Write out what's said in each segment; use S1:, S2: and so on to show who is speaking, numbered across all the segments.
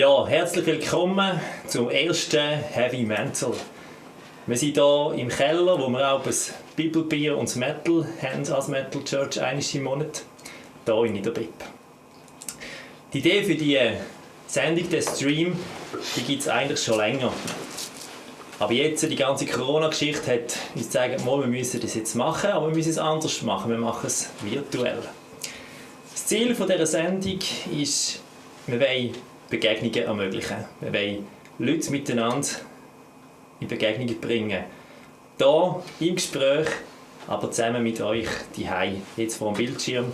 S1: Ja, herzlich willkommen zum ersten Heavy Mental. Wir sind hier im Keller, wo wir auch das Bibelbier und das Metal haben als Metal Church einmal im Monat, hier in Niederbipp. Die Idee für die Sendung, den Stream, die gibt es eigentlich schon länger. Aber jetzt, die ganze Corona-Geschichte hat uns gesagt, wir müssen das jetzt machen, aber wir müssen es anders machen. Wir machen es virtuell. Das Ziel dieser Sendung ist, wir wollen Begegnungen ermöglichen. Wir wollen Leute miteinander in Begegnungen bringen. Hier im Gespräch, aber zusammen mit euch zuhause. Jetzt vor dem Bildschirm,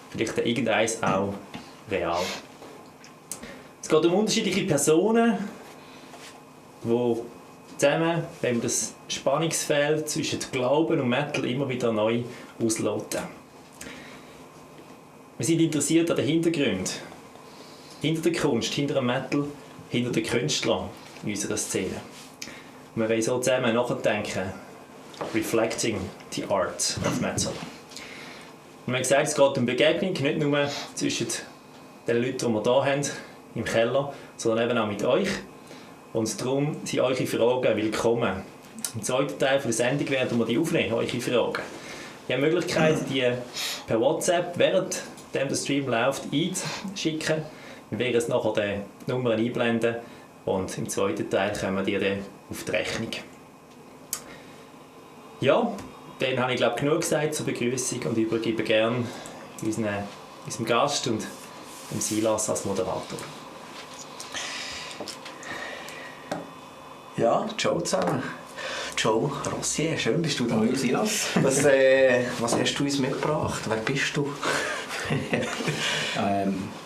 S1: vielleicht irgendeins auch real. Es geht um unterschiedliche Personen, die zusammen, wenn wir das Spannungsfeld zwischen Glauben und Metal immer wieder neu ausloten. Wir sind interessiert an den Hintergründen. Hinter der Kunst, hinter dem Metal, hinter den Künstlern in unserer Szene. Und wir wollen so zusammen nachdenken, reflecting the art of metal. Und wir haben gesagt, es geht um Begegnung, nicht nur zwischen den Leuten, die wir hier haben, im Keller, sondern eben auch mit euch. Und darum sind eure Fragen willkommen. Im zweiten Teil der Sendung werden wir die aufnehmen, eure Fragen. Ihr habt die Möglichkeit, die per WhatsApp, während der Stream läuft, einzuschicken. Wir werden es nachher die Nummern einblenden und im zweiten Teil kommen wir dir dann auf die Rechnung. Ja, dann habe ich glaube genug gesagt zur Begrüßung und übergebe gerne unserem Gast und dem Silas als Moderator.
S2: Ja, ciao zusammen. Joe Rossier, schön bist du da.
S3: Hallo Silas.
S2: Was hast du uns mitgebracht? Wer bist du?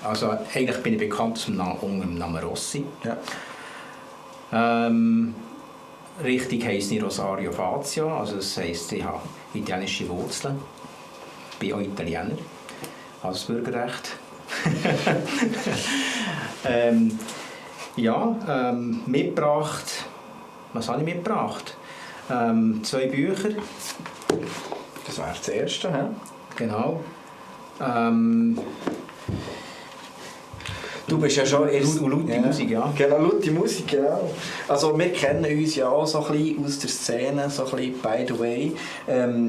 S3: Also eigentlich bin ich bekannt unter dem Namen Rossi.
S2: Ja.
S3: Richtig heisst ich Rosario Fazio, also das heisst, ich habe italienische Wurzeln. Bin auch Italiener, habe das Bürgerrecht. Mitgebracht. Was habe ich mitgebracht? 2 Bücher.
S2: Das wäre das erste, he?
S3: Genau.
S2: Du bist ja schon erst...
S3: Laute Musik, ja.
S2: Genau, laute Musik, genau. Also wir kennen uns ja auch so ein bisschen aus der Szene, so ein bisschen by the way.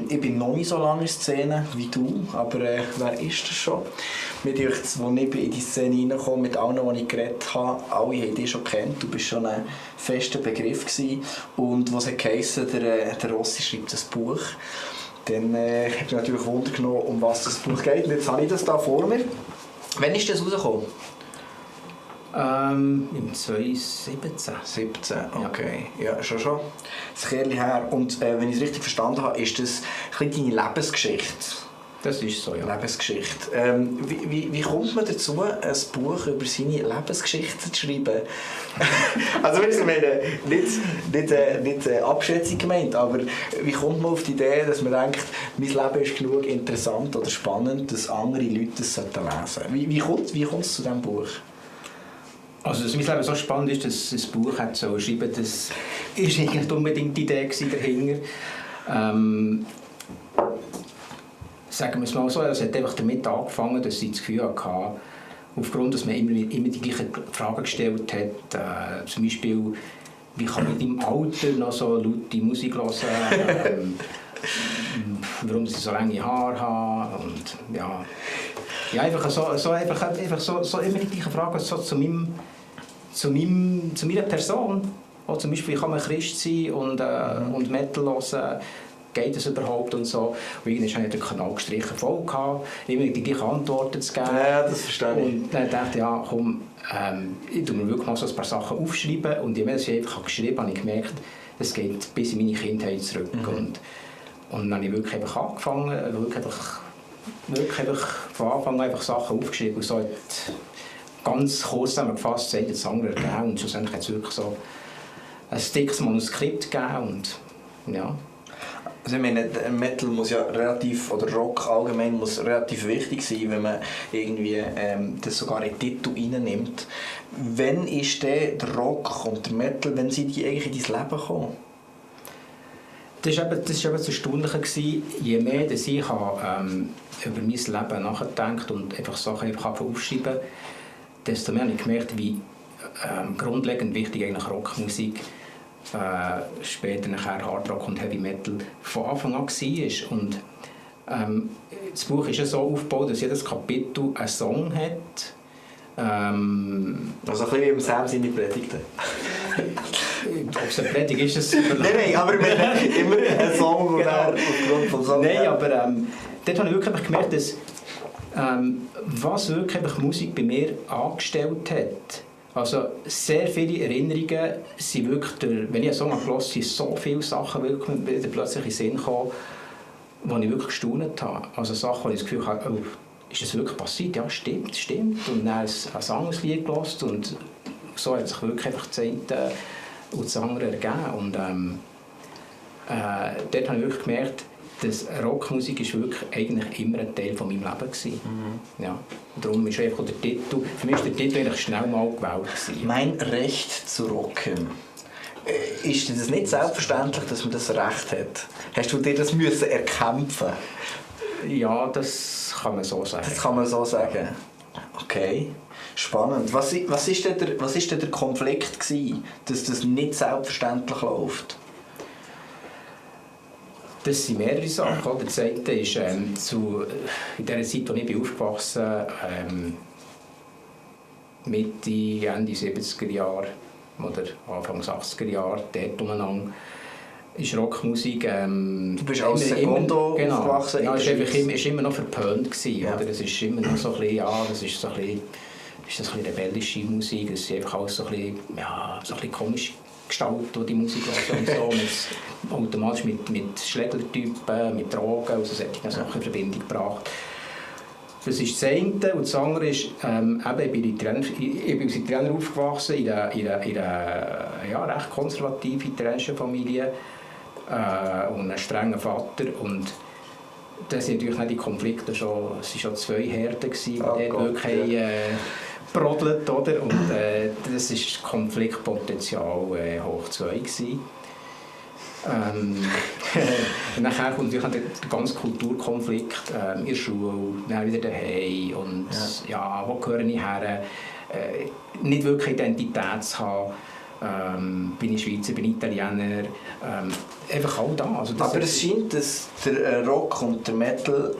S2: Ich bin noch nicht so lange in der Szene wie du, aber wer ist das schon? Mir denkt, als ich in die Szene reinkomme, mit allen, die ich geredet habe, alle haben dich schon kennt, du bist schon ein fester Begriff gewesen. Und was hat geheissen, der Rossi schreibt ein Buch. Dann habe ich natürlich Wunder genommen, um was das Buch geht. Und jetzt habe ich das hier vor mir. Wann ist das rausgekommen?
S3: Im 2017.
S2: 17, okay. Ja, schon. Das Kerl her. Und wenn ich es richtig verstanden habe, ist das ein bisschen deine Lebensgeschichte.
S3: Das ist so, ja.
S2: Lebensgeschichte. Wie kommt man dazu, ein Buch über seine Lebensgeschichte zu schreiben? Also ich meine, nicht Abschätzung gemeint, aber wie kommt man auf die Idee, dass man denkt, mein Leben ist genug interessant oder spannend, dass andere Leute das lesen sollten? Wie kommt es zu diesem Buch?
S3: Also, dass mein Leben so spannend ist, dass das Buch hat so schreiben, das ist nicht unbedingt die Idee dahinter. Sagen wir es mal so, es hat einfach damit angefangen, dass ich das Gefühl hatte, aufgrund, dass man immer die gleichen Fragen gestellt hat, zum Beispiel, wie kann man in deinem Alter noch so laute Musik hören, warum ich so lange Haare habe und ja einfach so immer die gleichen Fragen so zu meiner Person. Auch zum Beispiel, wie kann man Christ sein und Metal hören? Geht das überhaupt und so. Und irgendwann habe ich den Kanal gestrichen, voll gehabt, immer die gleichen Antworten zu geben.
S2: Ja, das verstehe ich.
S3: Und dann dachte ich, ja komm, ich tue mir wirklich mal so ein paar Sachen aufschreiben. Und je mehr ich einfach geschrieben habe, habe ich gemerkt, das geht bis in meine Kindheit zurück. Und dann habe ich wirklich einfach angefangen, wirklich einfach von Anfang an einfach Sachen aufgeschrieben. Und so hat ganz kurz zusammengefasst, sagt das andere gegeben. Und schlussendlich hat es wirklich so ein dickes Manuskript gegeben. Und ja.
S2: Also ich meine, Metal muss ja relativ, oder Rock allgemein muss relativ wichtig sein, wenn man irgendwie das sogar in den Titel reinnimmt. Wann ist der Rock und der Metal, wenn sind die eigentlich in dein Leben gekommen?
S3: Das war eben das Erstaunliche. Je mehr dass ich über mein Leben nachgedacht und einfach Sachen aufschreiben, desto mehr habe ich gemerkt, wie grundlegend wichtig eigentlich Rockmusik, später nachher Hardrock und Heavy Metal von Anfang an war. Und das Buch ist ja so aufgebaut, dass jedes Kapitel einen Song hat.
S2: Also ein bisschen wie im Sam seine Predigten.
S3: Ob es eine Predigt ist, es
S2: Nein, aber wir haben immer einen Song und dann aufgrund vom Song.
S3: Nein, aber dort habe ich wirklich gemerkt, dass was wirklich Musik bei mir angestellt hat. Also sehr viele Erinnerungen sind wirklich, wenn ich einen Song gehört habe, sind so viele Sachen wirklich wieder plötzlich in den Sinn gekommen, wo ich wirklich gestaunt habe. Also Sachen, wo ich das Gefühl habe, oh, ist das wirklich passiert? Ja, stimmt. Und dann ein anderes Lied gehört und so hat sich wirklich einfach das eine und das andere ergeben. Und dort habe ich wirklich gemerkt, dass Rockmusik ist wirklich eigentlich immer ein Teil von meinem Leben gewesen. Mhm. Ja. Darum ist einfach der Titel, für mich war der Titel eigentlich schnell mal gewählt gewesen.
S2: Mein Recht zu rocken. Ist das nicht selbstverständlich, dass man das Recht hat? Hast du dir das müssen erkämpfen?
S3: Ja, das kann man so sagen.
S2: Das kann man so sagen. Okay, spannend. Was ist denn der Konflikt gewesen, dass das nicht selbstverständlich läuft?
S3: Das sind mehrere Sachen. Der zweite ist, in der Zeit, als ich aufgewachsen bin, Mitte, Ende 70er Jahre oder Anfang 80er Jahre, dort umeinander, ist Rockmusik...
S2: du bist als Secondo aufgewachsen?
S3: Ja, es war immer noch verpönt gewesen,
S2: ja.
S3: Oder? Es ist immer noch so ein bisschen, ja, das ist so ein bisschen, ist das ein bisschen rebellische Musik, es ist einfach alles so ein bisschen, ja, so ein bisschen komisch gestaltet, die Musik und so, automatisch mit Schlägertypen, mit Drogen, also solche Sachen in Verbindung gebracht. Das ist das eine. Und das andere ist, ich bin als Italiener aufgewachsen, in einer ja, recht konservativen italienischen Familie und einem strengen Vater. Und das sind natürlich nicht die Konflikte schon, es waren schon zwei Herden, die dort wirklich brodelt, oder? Und das war Konfliktpotenzial hoch 2 gewesen. Nachher kommt natürlich der ganze Kulturkonflikt in der Schule, dann wieder daheim und ja, wo gehöre ich her? Nicht wirklich Identität zu haben. Bin ich Schweizer, bin ich Italiener, einfach auch da. Also
S2: aber es scheint, dass der Rock und der Metal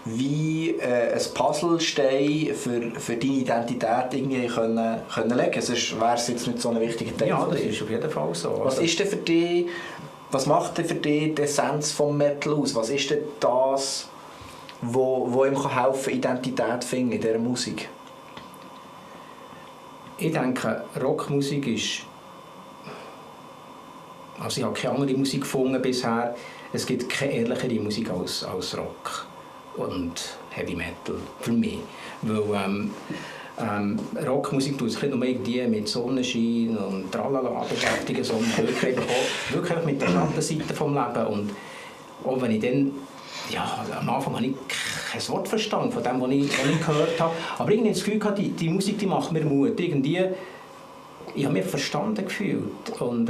S2: wie ein Puzzlestein für deine Identität irgendwie können legen. Sonst wäre es jetzt nicht so ein wichtiger Teil.
S3: Ja, das ist auf jeden Fall so.
S2: Was macht denn für dich die Essenz vom Metal aus? Was ist denn das, wo ihm helfen kann, Identität zu finden in dieser Musik?
S3: Ich denke, Rockmusik ist... Also ich habe keine andere Musik gefunden bisher. Es gibt keine ehrlichere Musik als Rock und Heavy Metal für mich. Weil Rockmusik tut sich nicht nur irgendwie mit Sonnenschein und Tralala beschäftigen, sondern wirklich mit der Schattenseite des Lebens. Und auch wenn ich dann... Ja, am Anfang habe ich kein Wort verstanden von dem, was ich gehört habe. Aber irgendwie das Gefühl gehabt, die Musik die macht mir Mut. Irgendwie, ich habe mich verstanden gefühlt. Und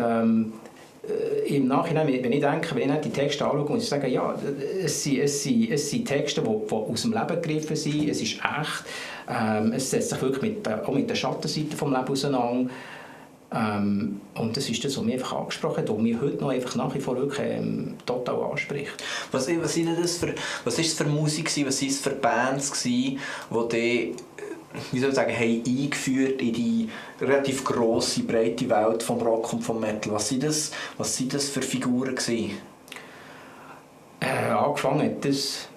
S3: im Nachhinein, wenn ich nicht die Texte anschaue, muss ich sagen, ja, es sind Texte, die aus dem Leben gegriffen sind. Es ist echt. Es setzt sich wirklich auch mit der Schattenseite des Lebens auseinander. Und das ist das, was mich einfach angesprochen hat und mich heute noch einfach nach wie vor wirklich total anspricht.
S2: Was ist es für Musik, was waren es für Bands, die dich, wie soll ich sagen, haben eingeführt in die relativ grosse, breite Welt vom Rock und vom Metal? Was sind das für Figuren gewesen?
S3: Angefangen hat das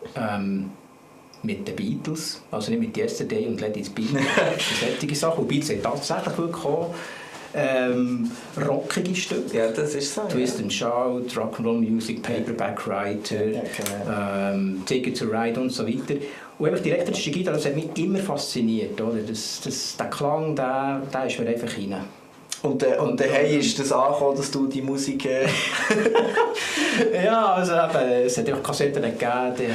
S3: mit den Beatles, also nicht mit Yesterday und Let It Be, solche Sachen. Und Beatles haben tatsächlich wirklich auch rockige Stücke.
S2: Ja, das ist so.
S3: Twist and Shout, Rock'n'Roll Music, Paperback Writer, Take It to Ride und so weiter. Und einfach die elektrische Gitarre, das hat mich immer fasziniert. Oder? Der Klang, der ist mir einfach rein.
S2: Und hey, ist das angekommen, dass du die Musik...
S3: Ja, also eben, es hat einfach Kassetten gegeben,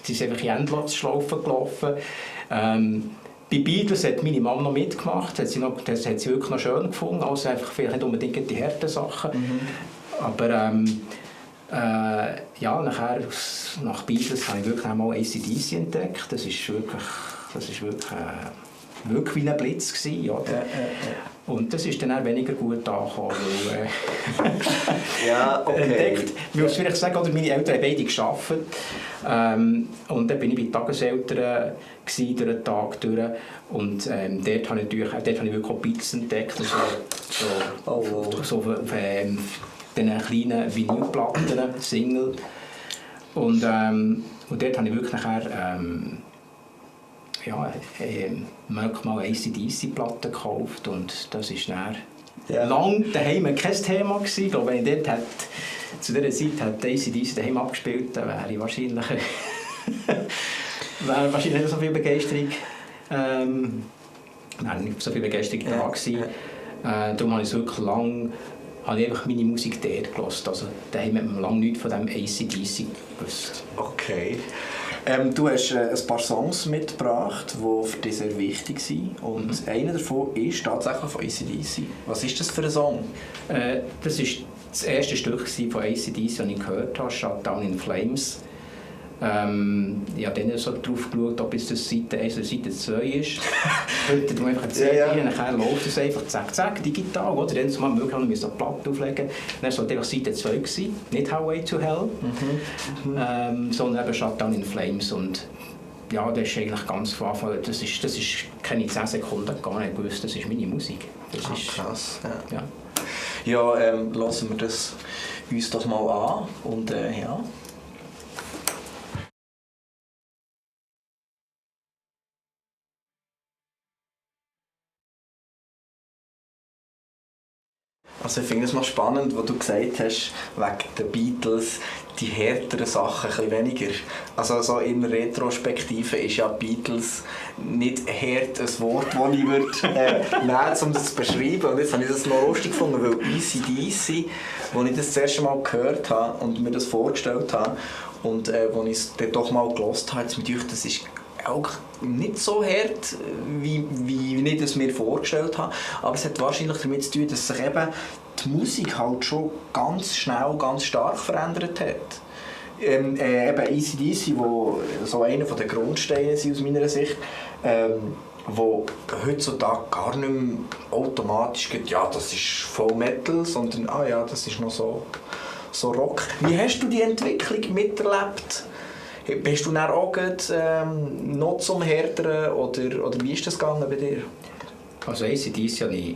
S3: die sind einfach in Endlosschlaufen gelaufen. Bei Beatles hat meine Mama noch mitgemacht, das hat sie wirklich noch schön gefunden, also einfach vielleicht nicht unbedingt die harten Sachen. Aber ja, nach Beatles habe ich wirklich einmal AC/DC entdeckt, das ist wirklich wirklich wie ein Blitz gewesen, oder? Und das ist dann auch weniger gut angekommen, weil
S2: ja, okay.
S3: entdeckt. Ich muss vielleicht sagen, oder meine Eltern haben beide gearbeitet. Und dann bin ich bei Tageseltern durch den Tag durch. Und dort habe ich wirklich auch Beats entdeckt. So auf diesen kleinen Vinylplatten, Single. Und dort habe ich wirklich nachher manchmal AC/DC-Platten gekauft. Und das ist dann lang daheim kein Thema gewesen. Ich glaube, wenn ich dort zu dieser Zeit AC/DC daheim abgespielt hätte, wäre wahrscheinlich nicht so viel Begeisterung nicht so viel Begeisterung da gewesen. Darum habe ich wirklich lange einfach meine Musik dort gehört. Also daheim hat man lange nichts von diesem AC/DC gewusst.
S2: Okay. Du hast ein paar Songs mitgebracht, die für dich sehr wichtig sind. Und einer davon ist tatsächlich von AC/DC. Was ist das für ein Song?
S3: Das war das erste Stück von AC/DC, das ich gehört habe, «Shut Down in Flames». Ich habe dann so drauf geschaut, ob es das Seite 1 oder Seite 2 ist. Heute tun wir einfach eine CD rein, dann läuft es einfach zack, digital. Oder? Dann musste man eine Platte auflegen. Dann war es einfach Seite 2 gewesen, nicht «Highway to Hell», sondern eben «Shut Down in Flames». Und ja, das ist eigentlich ganz von Anfang, das ist keine 10 Sekunden gegangen, ich wusste, das ist meine Musik. Das ist
S2: krass.
S3: Ja,
S2: lassen wir das uns doch mal an. Und ja. Also ich finde es noch spannend, was du gesagt hast, wegen den Beatles, die härteren Sachen ein bisschen weniger. Also so in Retrospektive ist ja Beatles nicht hart ein Wort, das ich würde nehmen, um das zu beschreiben. Und jetzt habe ich das noch lustig gefunden, weil AC/DC, als ich das erste Mal gehört habe und mir das vorgestellt habe und als ich es dann doch mal gehört habe, hat mir gedacht, das ist auch nicht so hart, wie ich es mir vorgestellt habe. Aber es hat wahrscheinlich damit zu tun, dass sich eben die Musik halt schon ganz schnell, ganz stark verändert hat. Eben AC/DC, wo so einer der Grundsteine sind aus meiner Sicht, wo heutzutage gar nicht mehr automatisch geht, ja, das ist voll Metal, sondern das ist noch so Rock. Wie hast du die Entwicklung miterlebt? Bist du dann auch noch zum Härteren oder wie ist das gegangen bei dir?
S3: Also AC/DC habe ich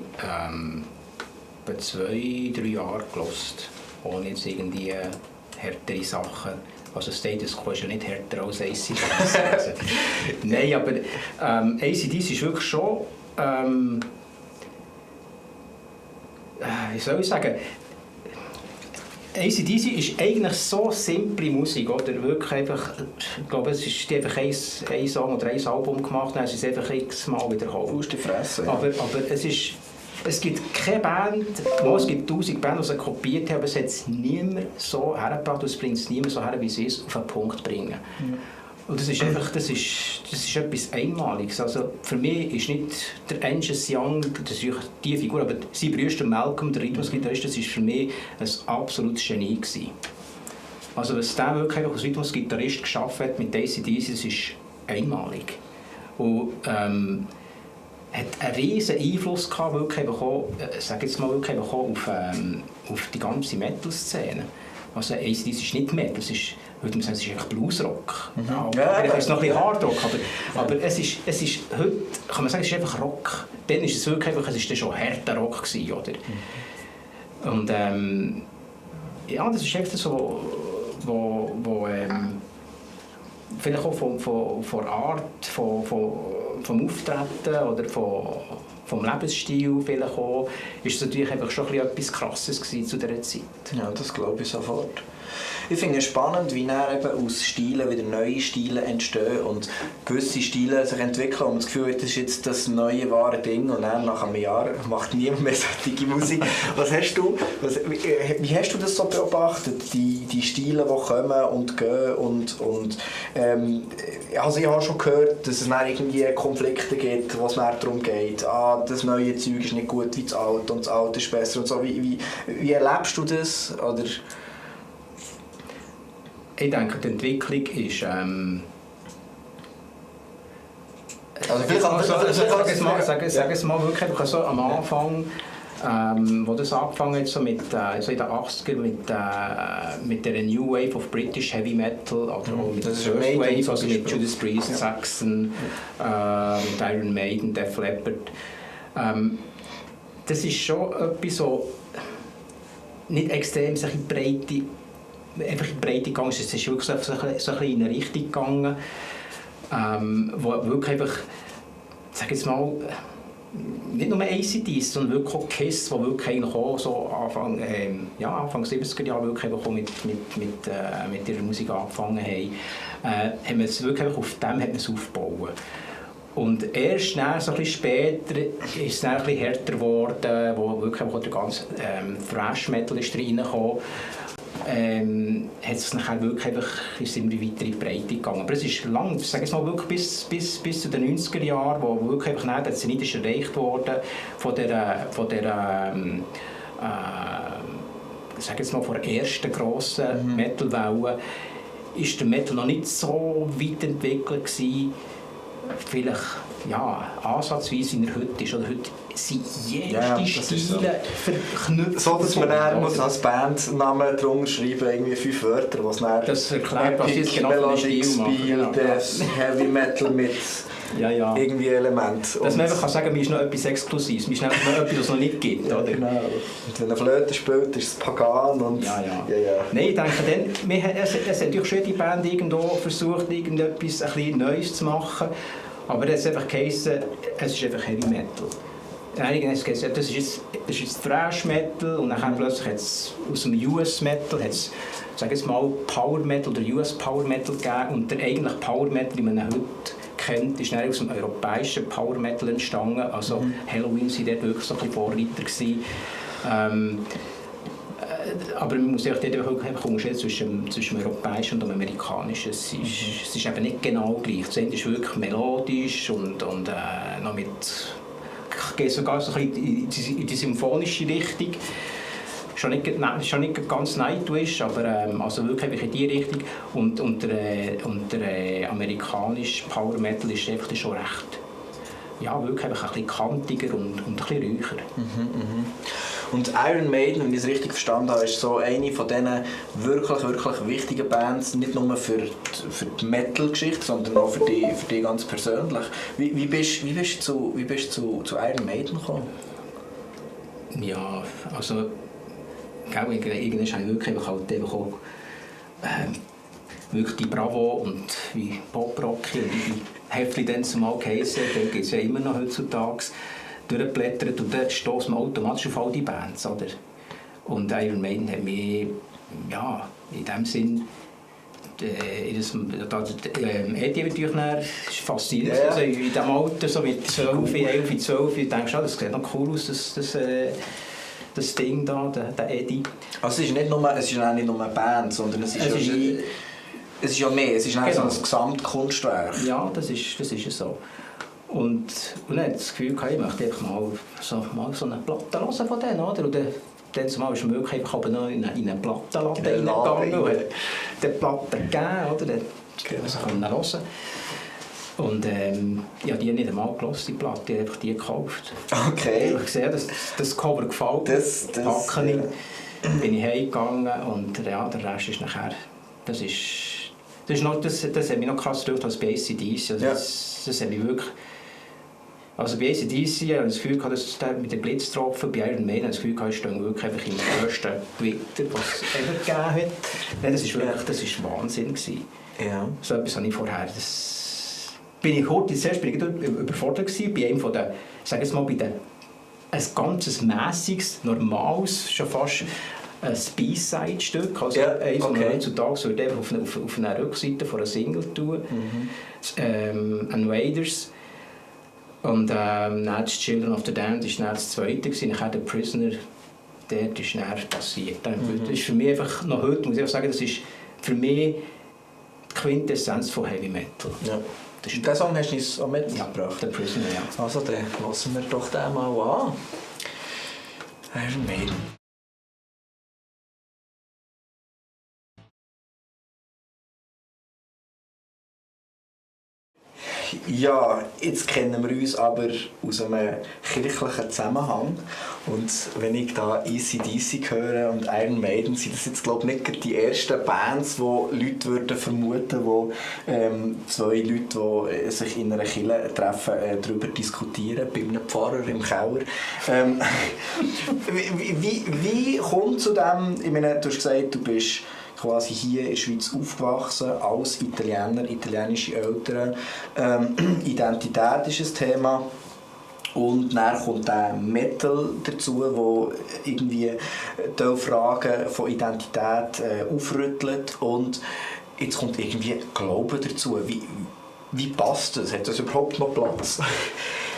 S3: etwa 2-3 Jahre gehört, ohne jetzt irgendwie härtere Sachen. Also Status Quo ist ja nicht härter als AC/DC. Nein, aber AC/DC ist wirklich schon, wie soll ich sagen, AC/DC ist eigentlich so simple Musik, oder? Wirklich einfach, ich glaube, es ist die einfach ein Song oder ein Album gemacht, dann ist es einfach x-mal wiederholt.
S2: Aus die Fresse.
S3: Aber es gibt keine Band, es gibt 1000 Bands, die es kopiert haben, aber es hat es niemand so hergebracht, es bringt es niemand so her, wie sie es auf den Punkt bringen. Mhm. Und das ist einfach, das ist etwas Einmaliges. Also für mich ist nicht der Angus Young, das ist die Figur, aber sein Bruder Malcolm, der Rhythmusgitarrist, das war für mich ein absolutes Genie gewesen. Also was der wirklich als Rhythmusgitarrist geschafft hat mit AC/DC, das ist einmalig. Und hat einen riesen Einfluss gehabt, wirklich auch, sage jetzt mal, wirklich auch auf die ganze Metal-Szene. Also AC/DC ist nicht Metal, es ist, würde man sagen, es ist einfach Bluesrock. Mhm. Vielleicht ist es noch ein bisschen Hardrock, aber es ist heute, kann man sagen, es ist einfach Rock. Dann ist es wirklich einfach, es war schon harter Rock gewesen, oder? Mhm. Und das ist echt so, wo vielleicht auch von Art, vom Auftreten oder vom Lebensstil vielleicht auch, ist es natürlich einfach schon etwas Krasses gewesen zu dieser Zeit.
S2: Ja, das glaube ich sofort. Ich finde es spannend, wie dann eben aus Stilen wieder neue Stile entstehen und gewisse Stile sich entwickeln und man das Gefühl hat, das ist jetzt das neue wahre Ding und dann nach einem Jahr macht niemand mehr solche Musik. Wie hast du das so beobachtet, die Stile, die kommen und gehen und also ich habe schon gehört, dass es dann irgendwie Konflikte gibt, wo es dann darum geht, das neue Zeug ist nicht gut wie das alte und das alte ist besser und so. Wie erlebst du das? Oder?
S3: Ich denke, die Entwicklung ist
S2: Also vielleicht
S3: sag es mal wirklich einfach so am Anfang, wo das angefangen hat, so in den 80er mit der New Wave of British Heavy Metal oder auch mit der First Wave, also mit Judas Priest, Saxon, mit Iron Maiden, Def Leppard. Das ist schon etwas so nicht extrem sich in die Breite gegangen. Es ist wirklich so ein bisschen in eine Richtung gegangen, wo wirklich einfach, sag jetzt mal, nicht nur ACDs, sondern wirklich auch Kiss, die wirklich eigentlich auch so Anfang 70er Jahre wirklich auch mit ihrer Musik angefangen haben, haben wir es wirklich auf dem aufgebaut. Und erst dann, so ein bisschen später ist es dann ein bisschen härter geworden, wo wirklich auch der ganze Thrash-Metal reingekommen hat es nachher wirklich einfach, ist immer weiter in die Breite gegangen. Aber es ist lang, ich sage jetzt mal wirklich bis zu den 90er Jahren, wo wirklich einfach der Zenit ist erreicht worden von der sage jetzt mal, von der ersten grossen Metal-Welle, ist der Metal noch nicht so weit entwickelt gewesen. Vielleicht ansatzweise, wie er heute ist. Oder heute sind jede Stile verknüpft.
S2: So, dass man dann muss als Bandnamen drunter schreiben, irgendwie 5 Wörter, was dann
S3: das erklärt, was jetzt genau für einen Stil
S2: macht. Das Heavy Metal mit irgendwie Elementen.
S3: Dass man einfach sagen kann, man ist noch etwas Exklusives, man ist noch etwas, was es noch nicht gibt. Oder?
S2: Genau. Und wenn eine Flöte spielt, ist es Pagan. Und
S3: Nein, ich denke, es hat natürlich schon die Band irgendwo versucht, irgendetwas ein bisschen Neues zu machen, aber es hat einfach geheißen, es ist einfach Heavy Metal. Einigen haben gesagt, das ist jetzt Thrash Metal und dann plötzlich hat es aus dem US Metal sage jetzt mal Power Metal oder US Power Metal gegeben und der eigentliche Power Metal, wie man ihn heute kennt, ist aus dem europäischen Power Metal entstanden. Also Halloween war dort wirklich so ein bisschen Vorreiter gewesen. Aber man muss dort einfach unterscheiden zwischen dem europäischen und dem amerikanischen. Es ist eben nicht genau gleich. Das eine ist wirklich melodisch und noch mit geht sogar so ein bisschen in die symphonische Richtung. Schon nicht ganz Nightwish, aber also wirklich in die Richtung. Und der amerikanische Power Metal ist einfach schon recht, wirklich ein bisschen kantiger und ein bisschen räucher.
S2: Und Iron Maiden, wenn ich es richtig verstanden habe, ist so eine von diesen wirklich, wirklich wichtigen Bands, nicht nur für die Metal-Geschichte, sondern auch für dich ganz persönlich. Wie bist du zu Iron Maiden gekommen?
S3: Ja, also irgendwann habe ich wirklich auch wirklich die Bravo und wie Pop-Rocky und die Heftchen dann zumal geheissen, dann gibt es ja immer noch heutzutage, durchgeblättert und dann stößt man automatisch auf all die Bands, oder? Und Iron Maiden hat mich, in dem Sinn, Eddie natürlich faszinierend.
S2: Ja.
S3: Also in diesem Alter, so mit 12, 11, 12, denkst du, das sieht noch cool aus, das Ding da, der Eddie.
S2: Also es ist auch nicht nur eine Band, sondern es ist ja mehr, es ist genau. So ein Gesamtkunstwerk.
S3: Ja, das ist es so. Und dann hatte ich das Gefühl, ich möchte einfach mal so eine Platte hören von denen, oder? Und dann zumal ist es möglich, einfach noch in eine Plattenlatte reingegangen und hat die Platte gegeben, oder? Dann konnte man hören. Und die habe nicht einmal gehört, die Platte, ich habe einfach die gekauft.
S2: Okay.
S3: Ich habe gesehen, das Cover gefällt mir, das packe ich. Bin ich heimgegangen und der Rest ist nachher, das hat mich noch krass gedacht als bei ACDC. Das hat mich wirklich... Also bei ACDC habe ich das Gefühl gehabt, dass mit den Blitztropfen, bei Iron Maiden habe ich das Gefühl gehabt, ich stehe wirklich einfach im grössten Gewitter, was es ever gegeben hat. Nein, das war Wahnsinn gewesen.
S2: Ja.
S3: So etwas habe ich vorher... Zuerst bin ich überfordert gewesen, bei einem von den, sage jetzt mal, ein ganzes mässiges, normales, schon fast ein B-Side-Stück. Also eins, was man heutzutage würde einfach auf einer Rückseite von einer Single tun. Invaders. Und das Children of the Damned war das zweite. Nachher The Prisoner, dort ist dann passiert. Das ist für mich einfach, noch heute muss ich auch sagen, das ist für mich die Quintessenz von Heavy Metal. Ja.
S2: Den Song hast du uns auch mitgebracht?
S3: Ja, The Prisoner, ja.
S2: Also dann hören wir doch den mal an. Iron Maiden. Ja, jetzt kennen wir uns aber aus einem kirchlichen Zusammenhang. Und wenn ich da AC/DC höre und Iron Maiden, sind das jetzt glaube ich nicht die ersten Bands, die Leute würden vermuten, wo zwei Leute, die sich in einer Kirche treffen, darüber diskutieren, bei einem Pfarrer im Keller. Wie kommt zu dem? Ich meine, du hast gesagt, du bist quasi hier in der Schweiz aufgewachsen, als Italiener, italienische Eltern. Identität ist ein Thema. Und dann kommt der Metal dazu, wo irgendwie die Fragen von Identität aufrüttelt. Und jetzt kommt irgendwie Glaube dazu. Wie passt das? Hat das überhaupt noch Platz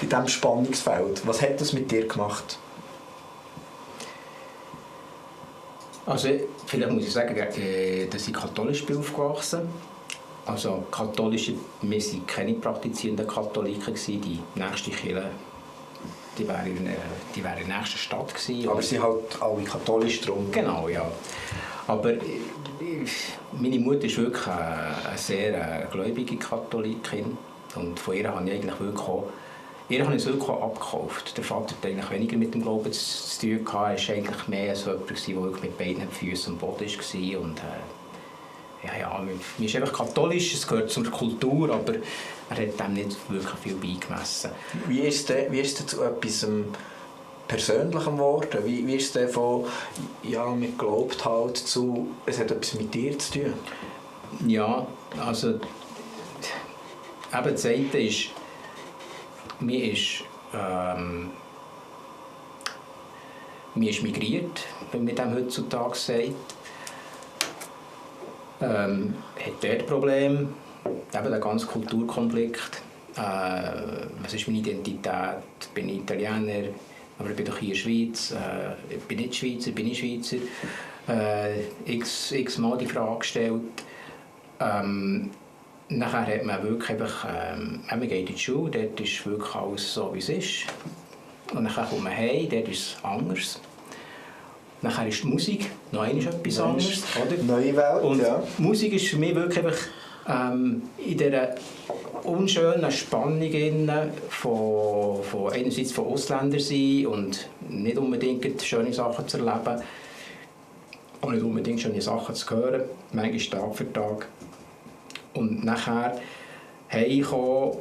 S2: in diesem Spannungsfeld? Was hat das mit dir gemacht?
S3: Also vielleicht muss ich sagen, dass ich katholisch bin aufgewachsen. Also katholische, wir waren keine praktizierenden Katholiken, die nächste Kirche, die wäre in der nächsten Stadt gewesen.
S2: Aber sie halt alle katholisch drum.
S3: Genau, ja. Aber meine Mutter ist wirklich eine sehr gläubige Katholikin und von ihr habe ich eigentlich wirklich auch, es wirklich auch abgekauft. Der Vater hat eigentlich weniger mit dem Glauben zu tun gehabt. Er war eigentlich mehr so jemand, der wirklich mit beiden Füßen am Boden war. Und, mir ist einfach katholisch, es gehört zur Kultur, aber er hat dem nicht wirklich viel beigemessen.
S2: Wie ist es zu etwas Persönlichem geworden? Wie ist es von, ja, man glaubt halt zu, es hat etwas mit dir zu tun?
S3: Ja, also eben das eine ist, mir ist migriert, wenn man dem heutzutage sagt. Hat dort Probleme, eben der ganze Kulturkonflikt. Was ist meine Identität? Bin ich Italiener, aber ich bin doch hier in der Schweiz. Ich bin nicht Schweizer, bin ich Schweizer. X-mal die Frage gestellt. Nachher hat man wirklich einfach, man geht in die Schule, dort ist wirklich alles so, wie es ist. Und dann kommt man heim, dort ist es anders. Nachher ist die Musik noch einmal etwas anderes. Oder?
S2: Neue Welt,
S3: und
S2: ja.
S3: Musik ist für mich wirklich einfach in dieser unschönen Spannung von einerseits von Ausländern sein und nicht unbedingt schöne Sachen zu erleben, aber nicht unbedingt schöne Sachen zu hören, manchmal Tag für Tag. Und nachher heimkommen,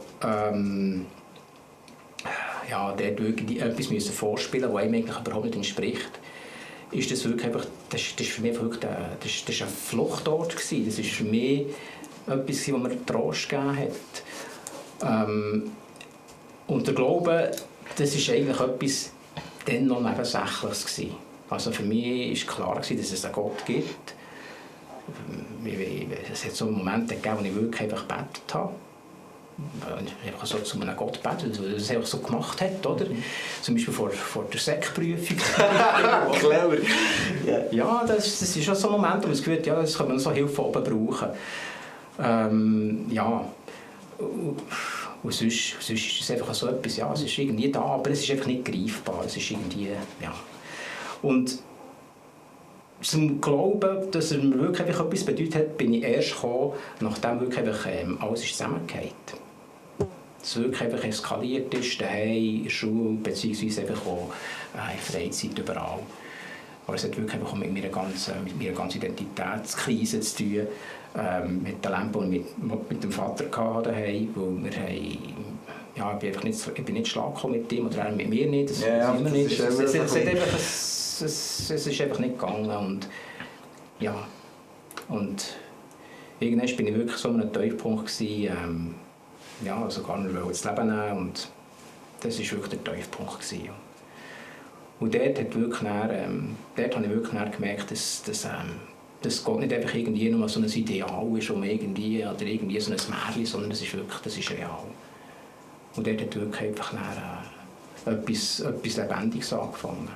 S3: dort irgendwie etwas vorspielen, das einem eigentlich überhaupt nicht entspricht. Ist das wirklich einfach, das für mich wirklich das ein Fluchtort gewesen. Das ist für mich etwas, was mir Trost gegeben hat. Und der Glaube, das ist eigentlich etwas dann noch Nebensächliches gewesen. Also für mich war klar gewesen, dass es einen Gott gibt. Es hat so Momente gegeben, wo ich wirklich einfach gebetet habe. Einfach so zu einem Gott beten, weil er es einfach so gemacht hat, oder? Zum Beispiel vor der Sekprüfung.
S2: Clever.
S3: Ja, das ist schon so ein Moment, wo man das Gefühl hat, ja, das kann man so Hilfe oben brauchen. Und sonst ist es einfach so etwas, ja, es ist irgendwie da, aber es ist einfach nicht greifbar. Es ist irgendwie, ja. Und zum Glauben, dass er mir wirklich einfach etwas bedeutet hat, bin ich erst gekommen, nachdem wirklich einfach, alles ist zusammengefallen. Dass es wirklich einfach eskaliert ist, daheim, in der Schule, beziehungsweise einfach auch in Freizeit, überall. Aber es hat wirklich einfach mit meiner ganzen Identitätskrise zu tun, mit der Lampe, die ich mit dem Vater hatte daheim, wo wir ich bin nicht schlagen mit ihm oder er mit mir nicht. Es ist einfach nicht gegangen und ja. Und irgendwann bin ich wirklich so an einem Tiefpunkt gewesen, also gar nicht das Leben nehmen und das war wirklich der Tiefpunkt gewesen. Und dort habe ich wirklich gemerkt, dass Gott nicht einfach irgendwie nur so ein Ideal ist oder irgendwie so ein Märchen, sondern das ist real. Und dort hat wirklich einfach etwas Lebendiges angefangen.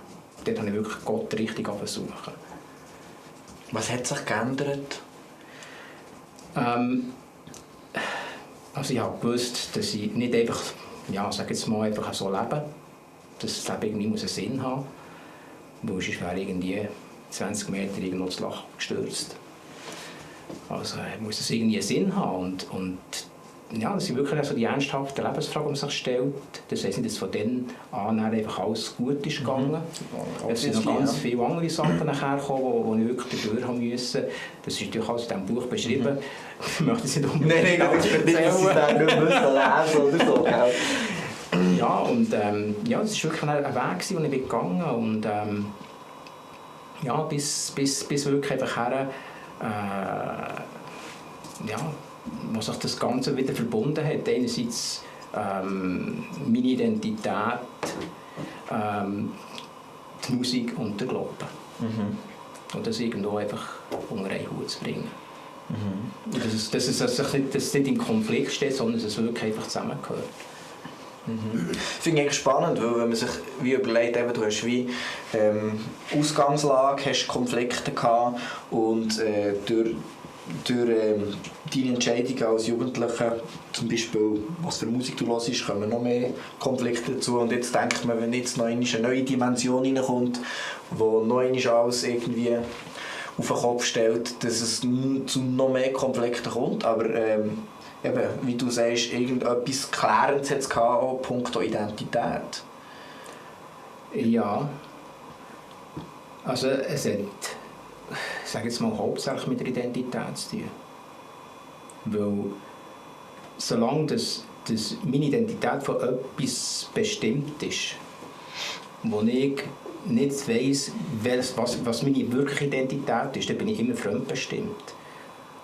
S3: Dort habe ich wirklich Gott richtig suchen.
S2: Was hat sich geändert?
S3: Also ich habe gewusst, dass ich nicht einfach, sag jetzt mal, einfach so lebe. Dass das Leben irgendwie einen Sinn haben muss. Sonst wäre irgendwie 20 Meter irgendwo ins Loch gestürzt. Also muss es irgendwie einen Sinn haben. Und ja, das sind wirklich so die ernsthaften Lebensfragen, die man sich stellt. Das heisst nicht, dass von dann an einfach alles gut ist gegangen. Es sind noch ganz viele andere Sachen nachher gekommen, die ich wirklich durch haben müssen. Das ist natürlich alles in diesem Buch beschrieben. Ich möchte es nicht unbedingt
S2: Nein, das ist nicht, dass ich nicht lesen oder so.
S3: Ja, und ja, das war wirklich ein Weg, den ich gegangen bin. Und ja, bis wirklich einfach her, ja, wo sich das Ganze wieder verbunden hat. Einerseits meine Identität, die Musik und der Glaube. Und das irgendwo einfach unter einen Hut zu bringen. Und dass es nicht im Konflikt steht, sondern dass es wirklich einfach zusammengehört.
S2: Finde ich spannend, weil wenn man sich wie überlegt, eben, du hast wie Ausgangslage, hast Konflikte gehabt und durch deine Entscheidung als Jugendlicher, zum Beispiel, was für Musik du hörst, kommen noch mehr Konflikte dazu. Und jetzt denkt man, wenn jetzt noch eine neue Dimension reinkommt, wo noch einmal alles irgendwie auf den Kopf stellt, dass es zu noch mehr Konflikten kommt. Aber eben, wie du sagst, irgendetwas Klärendes hat es gehabt, auch punkto Identität.
S3: Ja. Also es hat, ich sage jetzt mal, hauptsächlich mit der Identität zu tun. Weil solange das meine Identität von etwas bestimmt ist, wo ich nicht weiss, was meine wirkliche Identität ist, dann bin ich immer fremdbestimmt.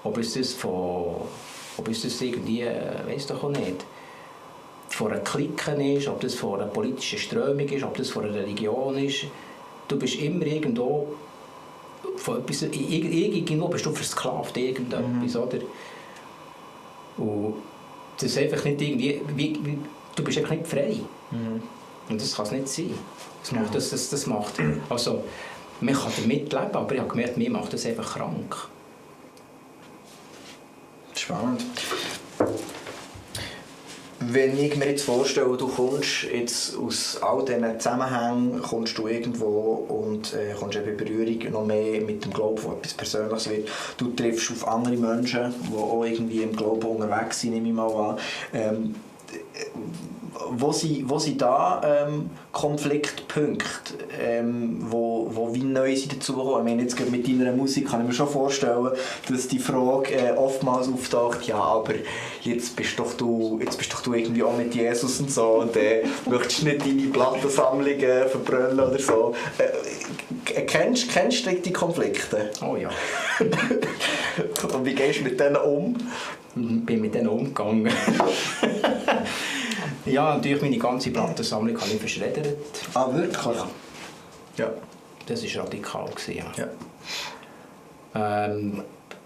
S3: Ob es das irgendwie, weiss doch auch nicht, von einer Clique ist, ob das von einer politischen Strömung ist, ob das von einer Religion ist. Du bist immer irgendwo von etwas, irgendwo bist du versklavt, irgendetwas, oder? Und das ist einfach nicht irgendwie, du bist einfach nicht frei. Und das kann es nicht sein. Das macht, also, man kann damit leben, aber ich habe gemerkt, mir macht das einfach krank.
S2: Spannend. Wenn ich mir jetzt vorstelle, du kommst jetzt aus all diesen Zusammenhängen, kommst du irgendwo und kommst in Berührung noch mehr mit dem Glauben, wo etwas Persönliches wird. Du triffst auf andere Menschen, die auch irgendwie im Glauben unterwegs sind, nehme ich mal an. Wo sind da Konfliktpunkte, wo wie neu sind dazugekommen? Ich meine, jetzt gerade mit deiner Musik kann ich mir schon vorstellen, dass die Frage oftmals auftaucht, ja, aber jetzt bist doch du irgendwie auch mit Jesus und so und möchtest nicht deine Plattensammlung verbrennen oder so. Kennst du die Konflikte?
S3: Oh ja.
S2: Und wie gehst du mit denen um?
S3: Ich bin mit denen umgegangen. Ja, natürlich meine ganze Plattensammlung habe ich verschreddert.
S2: Ah, wirklich?
S3: Ja. Das war radikal. Ja.
S2: Ja.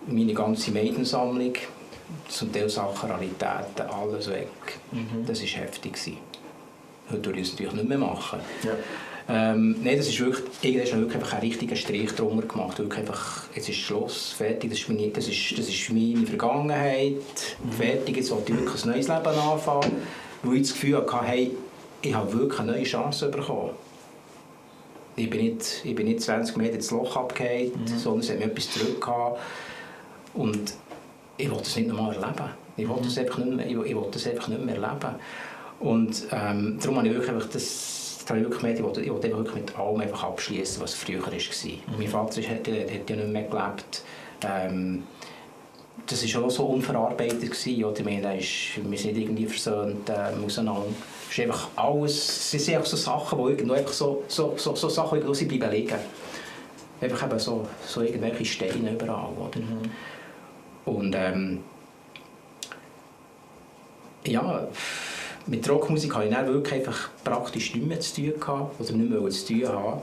S3: Meine ganze Maidensammlung, zum Teil Sachen, Raritäten, alles weg. Das war heftig. Heute würde ich es natürlich nicht mehr machen.
S2: Ja.
S3: Nein, das ist wirklich, irgendwann habe ich wirklich einen richtigen Strich drunter gemacht. Wirklich einfach, jetzt ist Schluss, fertig, das ist meine Vergangenheit, fertig, jetzt wollte ich wirklich ein neues Leben anfangen. Wo ich das Gefühl hatte, hey, ich habe wirklich eine neue Chance bekommen. Ich bin nicht 20 Meter ins Loch abgefallen, sondern es hat mir etwas zurückgehabt. Und ich wollte das nicht nochmal erleben. Ich wollte das einfach nicht mehr erleben. Und darum habe ich wirklich einfach ich wollte wirklich mit allem einfach abschließen, was früher war. Mein Vater hat ja nicht mehr gelebt. Das war auch so unverarbeitet. Oder? Wir sind nicht irgendwie versöhnt auseinander. Es ist einfach alles, es sind einfach so Sachen, die irgendwo einfach so Sachen irgendwo bleiben liegen. Einfach eben so irgendwelche Steine überall. Oder? Und ja, mit Rockmusik hatte ich dann wirklich einfach praktisch nichts mehr zu tun gehabt, oder nicht mehr zu tun haben.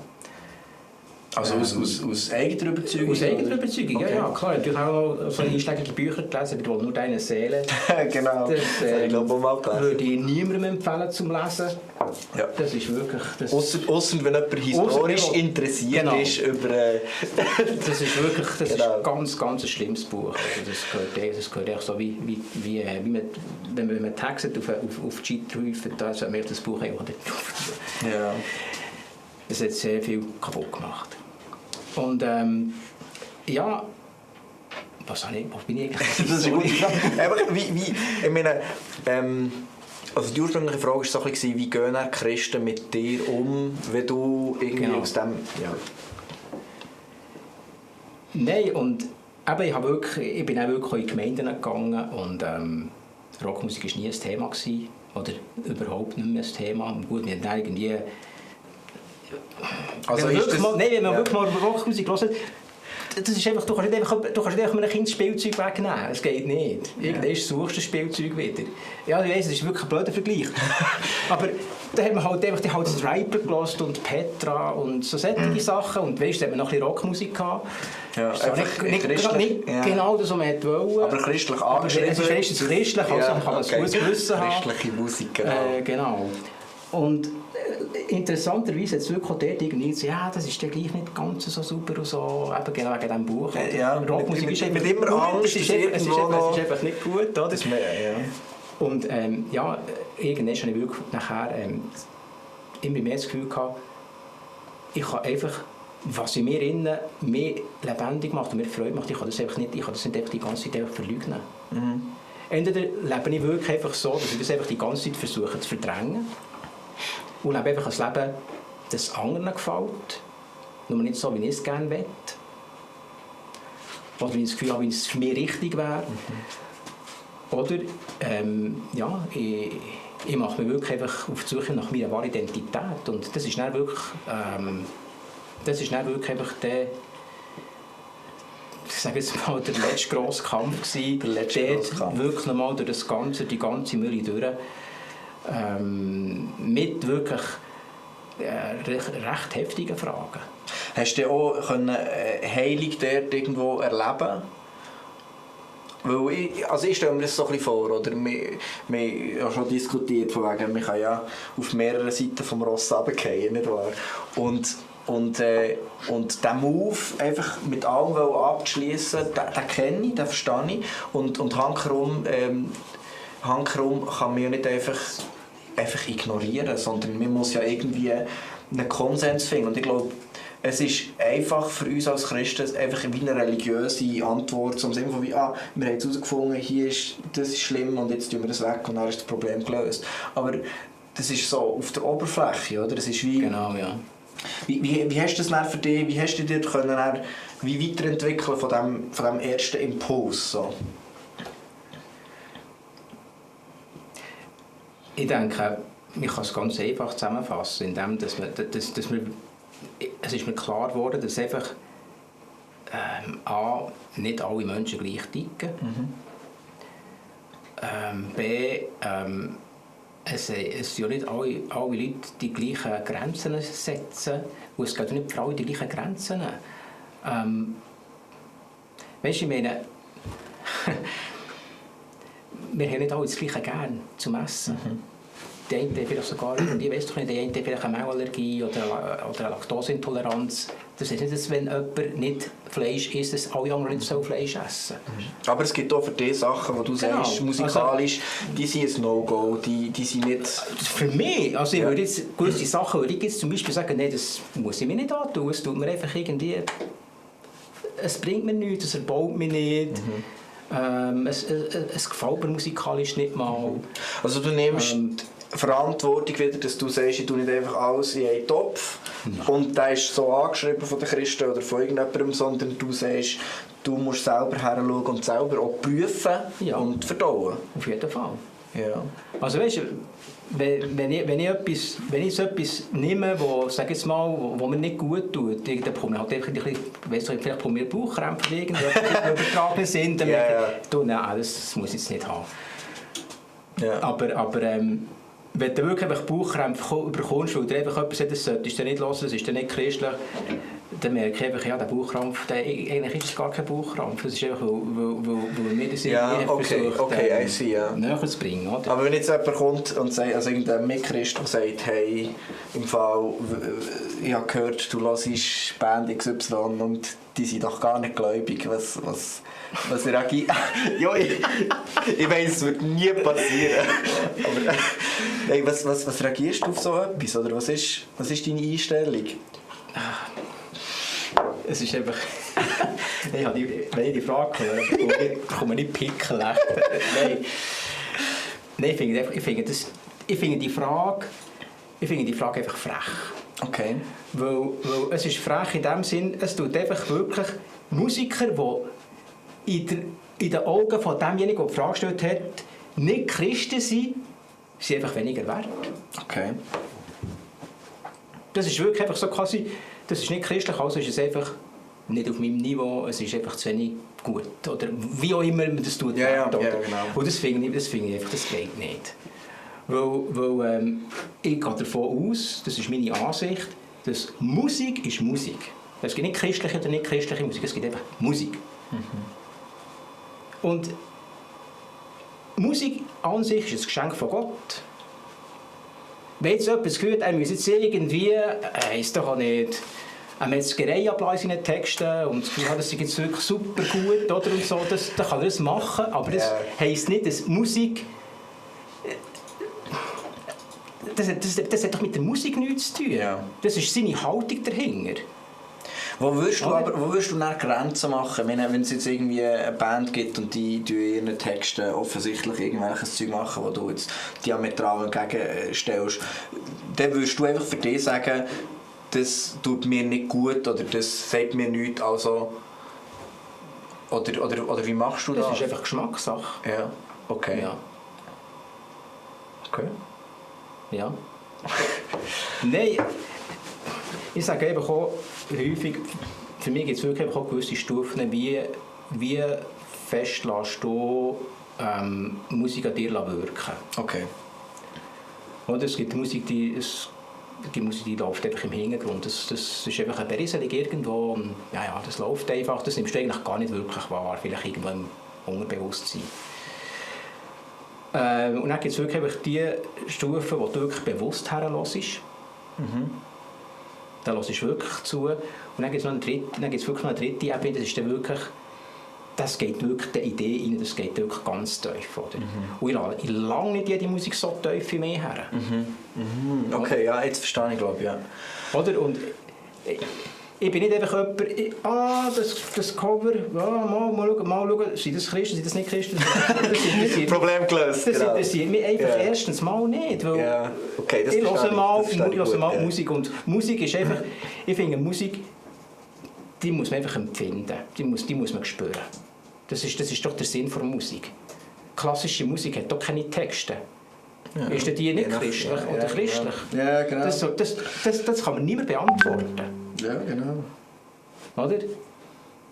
S2: Also aus eigener Überzeugung?
S3: Aus eigener Überzeugung,
S2: okay.
S3: Ja, klar. Natürlich auch noch so einschlägige Bücher gelesen, wie «Nur deine Seele».
S2: Genau, das ich glaube mal gelesen.
S3: Würde ich niemandem empfehlen zum Lesen.
S2: Ja.
S3: Das ist wirklich...
S2: Ausser wenn jemand historisch interessiert ist über...
S3: das ist wirklich
S2: genau.
S3: Ist ganz, ganz ein schlimmes Buch. Also das gehört echt so wie wenn man Texte auf die Cheat ruft, da sollte man das Buch einfach nicht drauf tun.
S2: Ja.
S3: Es hat sehr viel kaputt gemacht. Und ja, Wo bin ich eigentlich?
S2: Das ist eine gute Frage. Einfach, ich meine, also die ursprüngliche Frage war so ein bisschen, wie gehen die Christen mit dir um, wenn du irgendwie aus dem... Ja.
S3: Nein, und eben, ich bin auch wirklich in Gemeinden gegangen und Rockmusik war nie ein Thema gewesen, oder überhaupt nicht mehr ein Thema. Und gut, wir haben irgendwie...
S2: Also
S3: wenn man wirklich mal Rockmusik hört, das ist einfach, du kannst nicht einfach ein Kind das Spielzeug wegnehmen. Es geht nicht. Irgendwann suchst du das Spielzeug wieder. Ja, ich weiss, das ist wirklich ein blöder Vergleich. Aber da hat man halt einfach Striper gehört und Petra und so solche Sachen. Und weißt, da hat man noch ein bisschen Rockmusik gehabt.
S2: Ja,
S3: ist nicht genau das, was man wollte.
S2: Aber christlich angeschrieben.
S3: Es ist meistens christlich, also man kann ein gutes Gewissen haben.
S2: Christliche Musik,
S3: genau. Und interessanterweise hat es wirklich auch dort irgendwie gesagt, ja, das ist ja gleich nicht ganz so super und so, eben genau wegen diesem Buch.
S2: Ja,
S3: Rockmusik ist
S2: mit immer Angst,
S3: es ist einfach nicht gut, oder?
S2: Das mehr, ja.
S3: Und ja, irgendwann habe ich wirklich nachher immer mehr das Gefühl gehabt, ich kann einfach, was in mir innen mehr lebendig macht und mir Freude macht, ich kann das nicht einfach die ganze Zeit verleugnen. Mhm. Entweder lebe ich wirklich einfach so, dass ich das einfach die ganze Zeit versuche zu verdrängen, und lebe einfach ein Leben, das anderen gefällt, nur nicht so, wie ich es gerne möchte. Oder wenn ich das Gefühl habe, wie es für mich richtig wäre. Mhm. Oder ja, ich mache mich wirklich einfach auf die Suche nach meiner wahren Identität. Und das ist dann wirklich, einfach der, ich sage jetzt mal, der letzte grosse Kampf gewesen, der wirklich nochmal durch die ganze Mühle durch. Mit wirklich recht heftigen Fragen.
S2: Hast du auch Heilung dort irgendwo erleben? Weil ich stelle mir das so ein bisschen vor, oder? Wir haben ja schon diskutiert, von wegen, man kann ja auf mehreren Seiten vom Ross runterfallen, nicht wahr? Und diesen Move einfach mit allem abzuschließen, den kenne ich, den verstehe ich. Und hankerum kann man ja nicht einfach ignorieren, sondern man muss ja irgendwie einen Konsens finden. Und ich glaube, es ist einfach für uns als Christen einfach wie eine religiöse Antwort, zum Sinne von wie, wir haben jetzt herausgefunden, das ist schlimm und jetzt tun wir das weg und dann ist das Problem gelöst. Aber das ist so auf der Oberfläche, oder? Das ist wie...
S3: Genau, ja.
S2: Wie hast du das dann für dich, wie hast du dir weiterentwickeln von dem ersten Impuls? So?
S3: Ich denke, man kann es ganz einfach zusammenfassen, indem es ist mir klar geworden, dass einfach A, nicht alle Menschen gleich ticken. Mhm. B, es sind ja nicht alle Leute die gleichen Grenzen setzen und es geht nicht für alle die gleichen Grenzen. Weißt du, ich meine, wir haben nicht alle das Gleiche gern zum Essen. Mhm. Die einen haben vielleicht sogar, ich weiss doch nicht, die einen haben vielleicht eine Maulallergie oder eine Laktoseintoleranz. Das heißt nicht, dass wenn jemand nicht Fleisch isst, dass alle anderen nicht Fleisch essen.
S2: Aber es gibt auch für die Sachen, die du sagst, musikalisch, die sind ein No-Go, die sind nicht...
S3: Für mich, also ich würde jetzt gewisse Sachen, würde ich jetzt zum Beispiel sagen, nein, das muss ich mir nicht antun, es tut mir einfach irgendwie... Es bringt mir nichts, es erbaut mich nicht. Mhm. Es gefällt mir musikalisch nicht mal.
S2: Also du nimmst Verantwortung wieder, dass du sagst, ich tue nicht einfach alles in einen Topf und der ist so angeschrieben von den Christen oder von irgendjemandem, sondern du sagst, du musst selber heranschauen und selber auch prüfen und verdauen.
S3: Auf jeden Fall.
S2: Ja.
S3: Also weißt du, wenn ich etwas nehme, wo mir nicht gut tut, dann bekomme ich halt einfach vielleicht bekomme ich Bauchkrämpfe, die übertragen sind, dann nein, das muss ich jetzt nicht haben. Ja. Aber wenn du wirklich einfach Bauchkrämpfe bekommst, weil du einfach etwas sagt, das solltest du nicht hören, das ist dann nicht christlich, dann merke ich einfach, ja, der Bauchkrampf, eigentlich ist es gar kein Bauchkrampf, das ist einfach, weil mir das versucht, näher zu bringen. Oder?
S2: Aber wenn jetzt jemand kommt und sagt, also irgendein Mitchrist, der sagt, hey, im Fall, ich habe gehört, du hörst Band XY und die sind doch gar nicht gläubig, was reagiert? Ja, ich weiss, es wird nie passieren. Aber hey, was reagierst du auf so etwas? Oder was ist deine Einstellung?
S3: Es ist einfach... Wenn ich die Frage höre, komme ich nicht Pickel. Nein, ich finde die Frage einfach frech.
S2: Okay.
S3: Weil es ist frech in dem Sinn, es tut einfach wirklich Musiker, die in den Augen von demjenigen, der die Frage gestellt hat, nicht Christen sind einfach weniger wert.
S2: Okay.
S3: Das ist wirklich einfach so quasi, das ist nicht christlich, also ist es einfach nicht auf meinem Niveau, es ist einfach zu wenig gut. Oder wie auch immer man das tut.
S2: Ja, genau.
S3: Und das finde ich einfach, das geht nicht. Weil ich gehe davon aus, das ist meine Ansicht, dass Musik ist Musik. Es gibt nicht christliche oder nicht christliche Musik, es gibt einfach Musik. Und Musik an sich ist ein Geschenk von Gott. Wenn jetzt jemand das Gefühl hat, er muss jetzt irgendwie, ist doch auch nicht, eine Metzgerei ablassen in den Texten und das Gefühl hat, das ist jetzt wirklich super gut, oder, und so, dann kann er das machen, aber das heisst nicht, dass Musik... Das hat doch mit der Musik nichts zu tun.
S2: Ja.
S3: Das ist seine Haltung dahinter.
S2: Wo würdest du dann Grenzen machen, wenn es jetzt irgendwie eine Band gibt und die in ihren Texten offensichtlich irgendwelches Zeug machen, wo du jetzt diametral entgegenstellst, dann würdest du einfach für dich sagen, das tut mir nicht gut oder das sagt mir nichts, also oder wie machst du das?
S3: Das ist einfach Geschmackssache.
S2: Ja, okay.
S3: Ja.
S2: Okay.
S3: Ja. Nein, ich sage eben auch häufig, für mich gibt es wirklich auch gewisse Stufen, wie fest lässt du Musik an dir wirken.
S2: Okay.
S3: Oder es gibt Musik, die läuft einfach im Hintergrund. Das ist einfach eine Berieselung irgendwo. Und ja, das läuft einfach. Das nimmst du eigentlich gar nicht wirklich wahr. Vielleicht irgendwo im Unterbewusstsein. Und dann gibt es wirklich einfach die Stufen, wo du wirklich bewusst herhörst. Da hörst du wirklich zu. Und dann gibt es wirklich noch eine dritte Ebene, das geht wirklich der Idee rein, das geht wirklich ganz tief. Oder? Und ich lange nicht jede Musik so tief in mich her.
S2: Okay, ja, jetzt verstehe ich, glaube ich, ja.
S3: Oder? Und ich bin nicht einfach jemand, das Cover, ja, mal schauen, sind das Christen, sind das nicht Christen? Das
S2: Problem gelöst.
S3: Das interessiert mich einfach erstens mal nicht, weil
S2: okay, das
S3: ich höre mal
S2: gut,
S3: Musik und Musik ist einfach, ich finde Musik, die muss man einfach empfinden, die muss man spüren. Das ist doch der Sinn von Musik. Klassische Musik hat doch keine Texte. Ja. Ist die nicht christlich oder christlich?
S2: Ja, genau.
S3: Das kann man niemand beantworten.
S2: Ja, genau.
S3: Oder?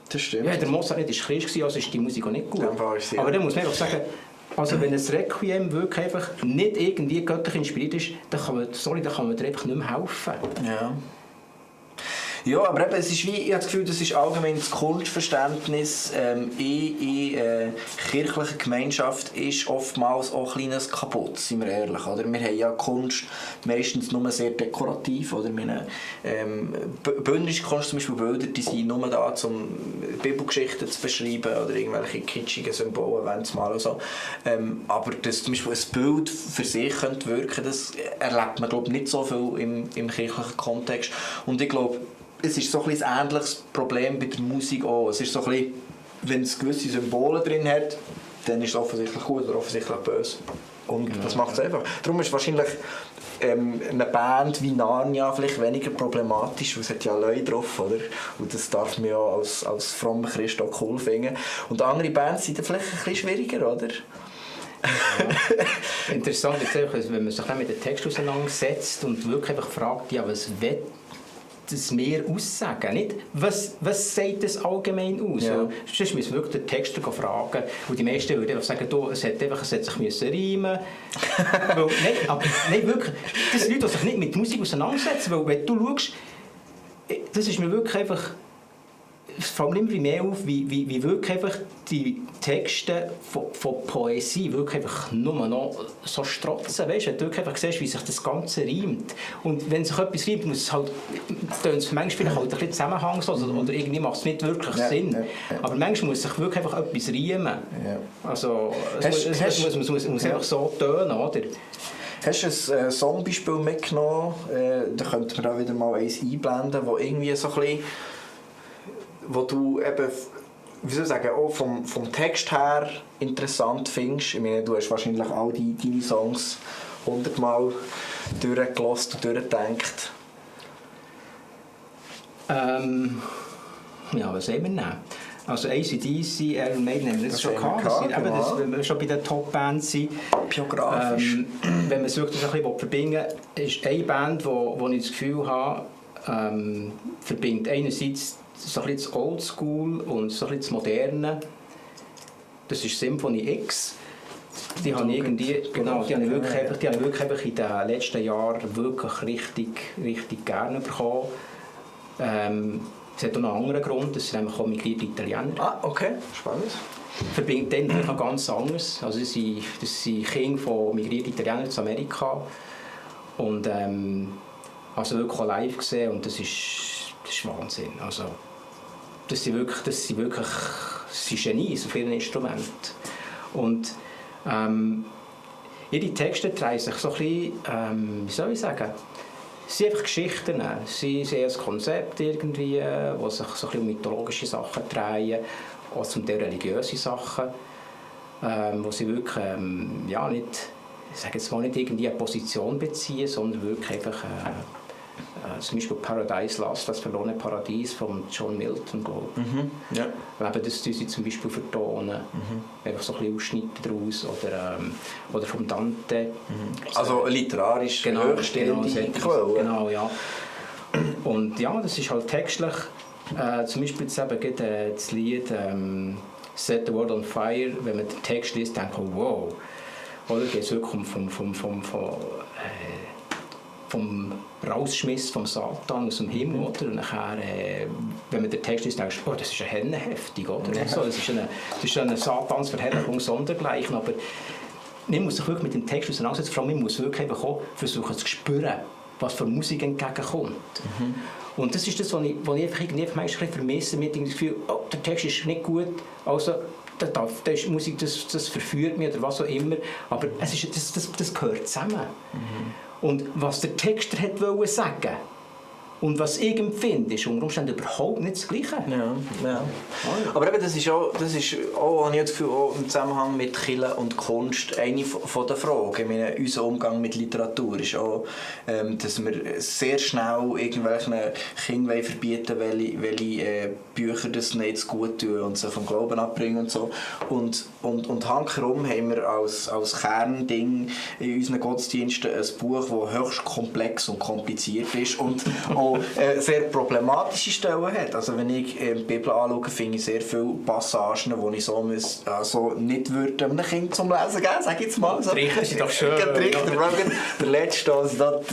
S2: Das stimmt.
S3: Ja, der Mozart nicht ist Christ, also ist die Musik auch nicht gut.
S2: Ja.
S3: Aber dann muss man einfach sagen, also wenn ein Requiem wirklich einfach nicht irgendwie göttlich inspiriert ist, dann kann man dir einfach nicht mehr helfen.
S2: Ja. Ja, aber eben, es ist wie, ich habe das Gefühl, das ist allgemein das Kunstverständnis in kirchlicher Gemeinschaft ist oftmals auch ein kleines kaputt, sind wir ehrlich. Oder? Wir haben ja Kunst meistens nur sehr dekorativ. Oder? Bündnische Kunst, zum Beispiel Bilder, die sind nur da, um Bibelgeschichten zu beschreiben oder irgendwelche kitschigen Symbole zu malen. So. Aber dass zum Beispiel ein Bild für sich könnte wirken, das erlebt man, glaube ich, nicht so viel im kirchlichen Kontext. Und ich glaube, es ist so ein ähnliches Problem bei der Musik auch. Es ist so ein bisschen, wenn es gewisse Symbole drin hat, dann ist es offensichtlich gut oder offensichtlich böse. Und das macht es einfach. Darum ist wahrscheinlich eine Band wie Narnia vielleicht weniger problematisch, weil es hat ja Leute drauf, oder? Und das darf man ja als frommer Christ auch cool finden. Und andere Bands sind dann vielleicht ein bisschen schwieriger, oder?
S3: Ja. Interessant ist einfach, wenn man sich dann mit dem Text auseinandersetzt und wirklich einfach fragt, ja, was will das mehr aussagen, nicht? Was sagt das allgemein aus? Ja. Sonst müssen wir wirklich den Texter fragen. Und die meisten würden einfach sagen, es hat sich müssen reimen. Nein, wirklich. Das sind Leute, die sich nicht mit Musik auseinandersetzen. Weil wenn du schaust, das ist mir wirklich einfach... Es fällt mir immer mehr auf, wie wirklich einfach die Texte von Poesie wirklich einfach nur noch so strotzen. Weißt du, wenn du wirklich einfach siehst, wie sich das Ganze reimt. Und wenn sich etwas reimt, muss es halt, manchmal halt ein bisschen zusammenhangslos oder irgendwie macht es nicht wirklich Sinn. Ja. Aber manchmal muss sich wirklich einfach etwas reimen. Ja. Also, es muss einfach so tönen, oder?
S2: Hast du ein Songbeispiel mitgenommen? Da könnten wir auch wieder mal eins einblenden, wo irgendwie so ein bisschen wo du eben, wie soll ich sagen, auch vom Text her interessant findest? Ich meine, du hast wahrscheinlich all deine Songs 100-mal durchgehört und durchgedacht.
S3: Ja, was soll man nehmen? Also AC/DC, Iron Maiden haben wir das schon gehabt. Wenn wir schon bei den Top-Bands sind.
S2: Biografisch.
S3: Wenn man es wirklich ein bisschen verbinden will, ist eine Band, wo ich das Gefühl habe, verbindet einerseits so ein bisschen das Oldschool und so ein bisschen das Moderne. Das ist Symphony X. Die habe ich irgendwie, genau, die habe ich wirklich einfach in den letzten Jahren wirklich richtig gerne bekommen. Es hat auch noch einen anderen Grund, das sind nämlich auch migrierte Italiener.
S2: Ah, okay, spannend.
S3: Verbindet dann noch ganz anders. Also das sind Kinder von migrierten Italienern aus Amerika. Und also wirklich auch live gesehen und das ist Wahnsinn. Also, das sind Genies auf ihren Instrumenten. Und ihre Texte drehen sich so ein bisschen, wie soll ich sagen, es sind einfach Geschichten. Sie sind ein Konzept irgendwie, wo sich so ein bisschen um mythologische Sachen drehen, auch zum Teil religiöse Sachen, wo sie wirklich ja, nicht, ich sage jetzt mal nicht irgendwie eine Position beziehen, sondern wirklich einfach zum Beispiel Paradise Lost, das verlorene Paradies von John Milton, glaube ich.
S2: Ja.
S3: Eben, das tun sie zum Beispiel vertonen. Einfach so ein bisschen Ausschnitte daraus. Oder vom Dante.
S2: Also literarisch hochstehende Quellen.
S3: Genau, ja. Und ja, das ist halt textlich. Zum Beispiel jetzt eben das Lied Set the World on Fire. Wenn man den Text liest, denkt man, wow. Oder geht es wirklich vom Rausschmiss vom Satan aus dem Himmel, oder? Und nachher, wenn man den Text liest, denkst du, oh, das ist ja heftig, oder? Ja. So, das ist eine Satansverherrlichung sondergleichen, aber man muss sich wirklich mit dem Text auseinandersetzen, vor allem man muss wirklich einfach auch versuchen zu spüren, was für Musik entgegenkommt. Und das ist das, was ich einfach irgendwie manchmal vermisse, mit dem Gefühl, oh, der Text ist nicht gut, also das Musik, das verführt mich oder was auch immer, aber das gehört zusammen. Und was der Texter wollte sagen und was ich empfinde, ist unter Umständen überhaupt nicht das Gleiche.
S2: Ja. Aber eben, das ist auch, habe ich das Gefühl, auch im Zusammenhang mit Kirche und Kunst eine von der Fragen. Ich meine, unser Umgang mit Literatur ist auch, dass wir sehr schnell irgendwelchen Kindern verbieten wollen, welche Bücher das nicht gut tun und sie vom Glauben abbringen und so. Und hankerum haben wir als Kernding in unseren Gottesdiensten ein Buch, das höchst komplex und kompliziert ist und auch sehr problematische Stellen hat. Also wenn ich die Bibel anschaue, finde ich sehr viele Passagen, die ich so nicht würde einem Kind zum Lesen geben, sage ich jetzt mal. So.
S3: Die Richter sind doch schön.
S2: Der letzte, also dort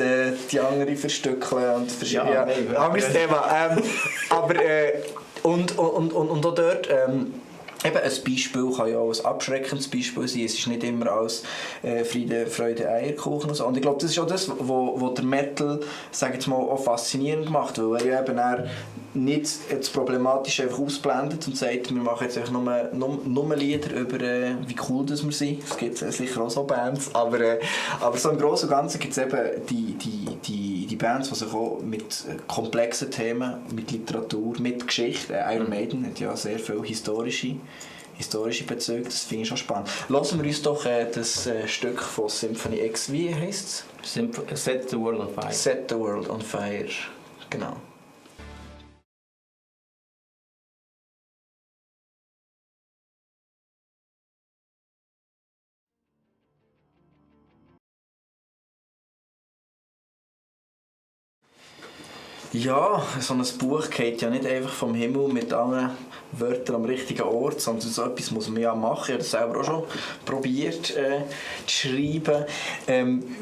S2: die anderen verstückeln und verschiedene. Ja, anderes Thema. Aber und auch dort eben ein Beispiel kann ja auch ein abschreckendes Beispiel sein. Es ist nicht immer alles Friede, Freude, Eierkuchen und so. Und ich glaube, das ist auch das, was der Metal, sage ich jetzt mal, auch faszinierend macht, weil er ja eben nicht das Problematische einfach ausblendet und sagt, wir machen jetzt einfach nur Lieder über wie cool das wir sind. Es gibt sicher auch so Bands, aber so im Großen und Ganzen gibt es eben die Bands, die sich auch mit komplexen Themen, mit Literatur, mit Geschichte, Iron Maiden hat ja sehr viele historische Bezüge, das finde ich schon spannend. Lassen wir uns doch das Stück von Symphony X, wie heisst es?
S3: Set the World on Fire.
S2: Set the World on Fire, genau. Ja, so ein Buch geht ja nicht einfach vom Himmel mit anderen Wörtern am richtigen Ort, sondern so etwas muss man ja machen. Ich habe das selber auch schon probiert zu schreiben.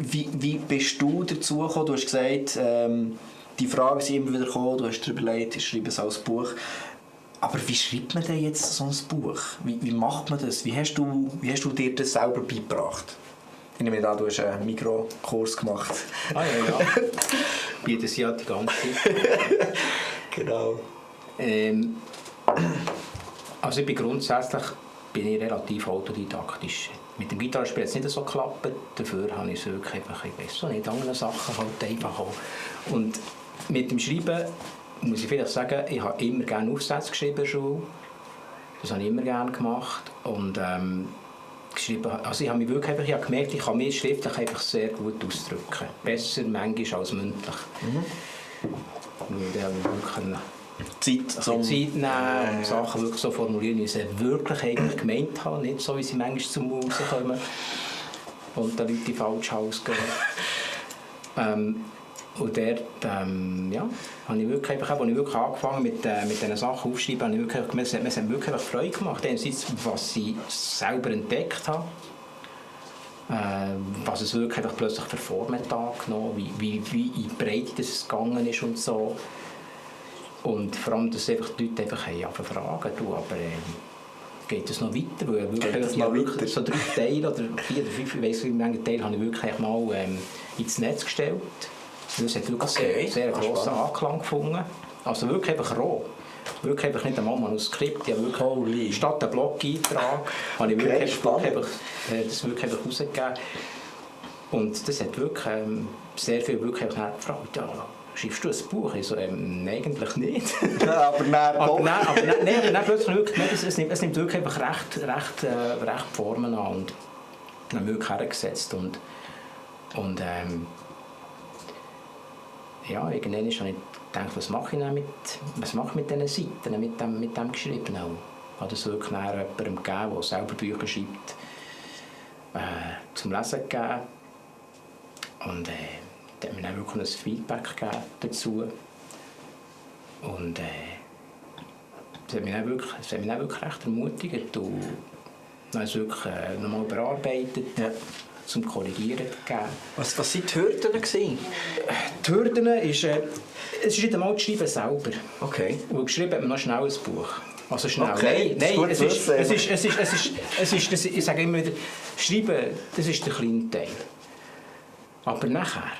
S2: Wie bist du dazu gekommen? Du hast gesagt, die Fragen sind immer wieder gekommen, du hast dir überlegt, ich schreibe es als Buch. Aber wie schreibt man denn jetzt so ein Buch? Wie macht man das? Wie hast du dir das selber beigebracht? Ich nehme an, du hast einen Mikrokurs gemacht.
S3: Ah ja. Bieten sie ja die ganze Zeit.
S2: Genau.
S3: Also ich bin grundsätzlich relativ autodidaktisch. Mit dem Gitarrespiel hat es nicht so geklappt, dafür habe ich es wirklich einfach besser. Nicht andere Sachen halt einfach auch. Und mit dem Schreiben muss ich vielleicht sagen, ich habe immer gerne Aufsätze geschrieben in der Schule. Das habe ich immer gerne gemacht. Und geschrieben, also ich habe mich wirklich ich habe gemerkt, ich kann mich schriftlich einfach sehr gut ausdrücken. Besser manchmal als mündlich. Da habe ich wirklich Zeit nehmen und Sachen wirklich so formulieren, wie ich sie wirklich eigentlich gemeint habe. Nicht so, wie sie manchmal zum rauskommen und den Leuten falsch ausgehen. Und dort habe ich wirklich, als ich wirklich angefangen mit diesen Sachen aufzuschreiben, habe ich wirklich gemerkt, es hat wirklich Freude gemacht. Einerseits, was ich selber entdeckt habe, was es wirklich plötzlich für Formen angenommen, wie in die Breite es gegangen ist und so. Und vor allem, dass einfach die Leute einfach fragen, du, aber geht es noch weiter? Weil wirklich so 3 Teile oder 4 oder 5, ich weiss nicht, wie viele Teile habe ich wirklich mal ins Netz gestellt. Das hat wirklich sehr grossen Anklang gefunden. Also wirklich einfach roh. Wirklich einfach nicht einmal Manuskript. Ich habe wirklich statt einem Blog-Eintrag habe ich wirklich das wirklich einfach rausgegeben. Und das hat wirklich sehr viel wirklich gefragt. Ja, schreibst du ein Buch? Ich so, eigentlich nicht.
S2: Ja, aber
S3: dann plötzlich wirklich, es nimmt wirklich einfach recht Formen an. Und dann habe ich wirklich hergesetzt. Und ja, irgendwann habe ich gedacht, was mache ich mit diesen Seiten, mit dem Geschriebenen. Ich habe das wirklich jemandem gegeben, der selber Bücher schreibt, zum Lesen gegeben. Und der hat mir dann wirklich ein Feedback gegeben dazu. Und das hat mich dann wirklich recht ermutigt. Und dann habe ich es wirklich nochmal überarbeitet. Ja. Zum Korrigieren gegeben.
S2: Was waren die Hürden?
S3: Die Hürden ist, es ist nicht einmal das Schreiben selber.
S2: Okay.
S3: Und geschrieben hat man noch schnell ein Buch. Also schnell.
S2: Okay.
S3: Nein, es ist, ich sage immer wieder, Schreiben, das ist der kleine Teil. Aber nachher,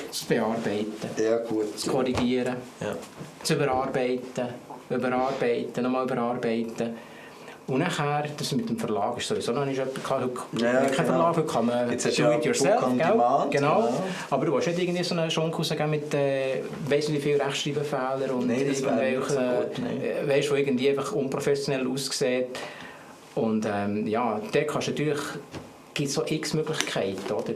S3: das Bearbeiten, das Korrigieren, das Überarbeiten, nochmal überarbeiten. Und nachher, das mit dem Verlag ist sowieso noch nicht jemand gehabt. Kein Verlag, heute kann man do-it-yourself. Genau. Aber du willst nicht irgendwie so einen Schonk rausgeben mit weiss nicht wie viele Rechtschreibfehler und weißt, wo irgendwie einfach unprofessionell aussieht. Und da kannst du natürlich, gibt es so x Möglichkeiten, oder?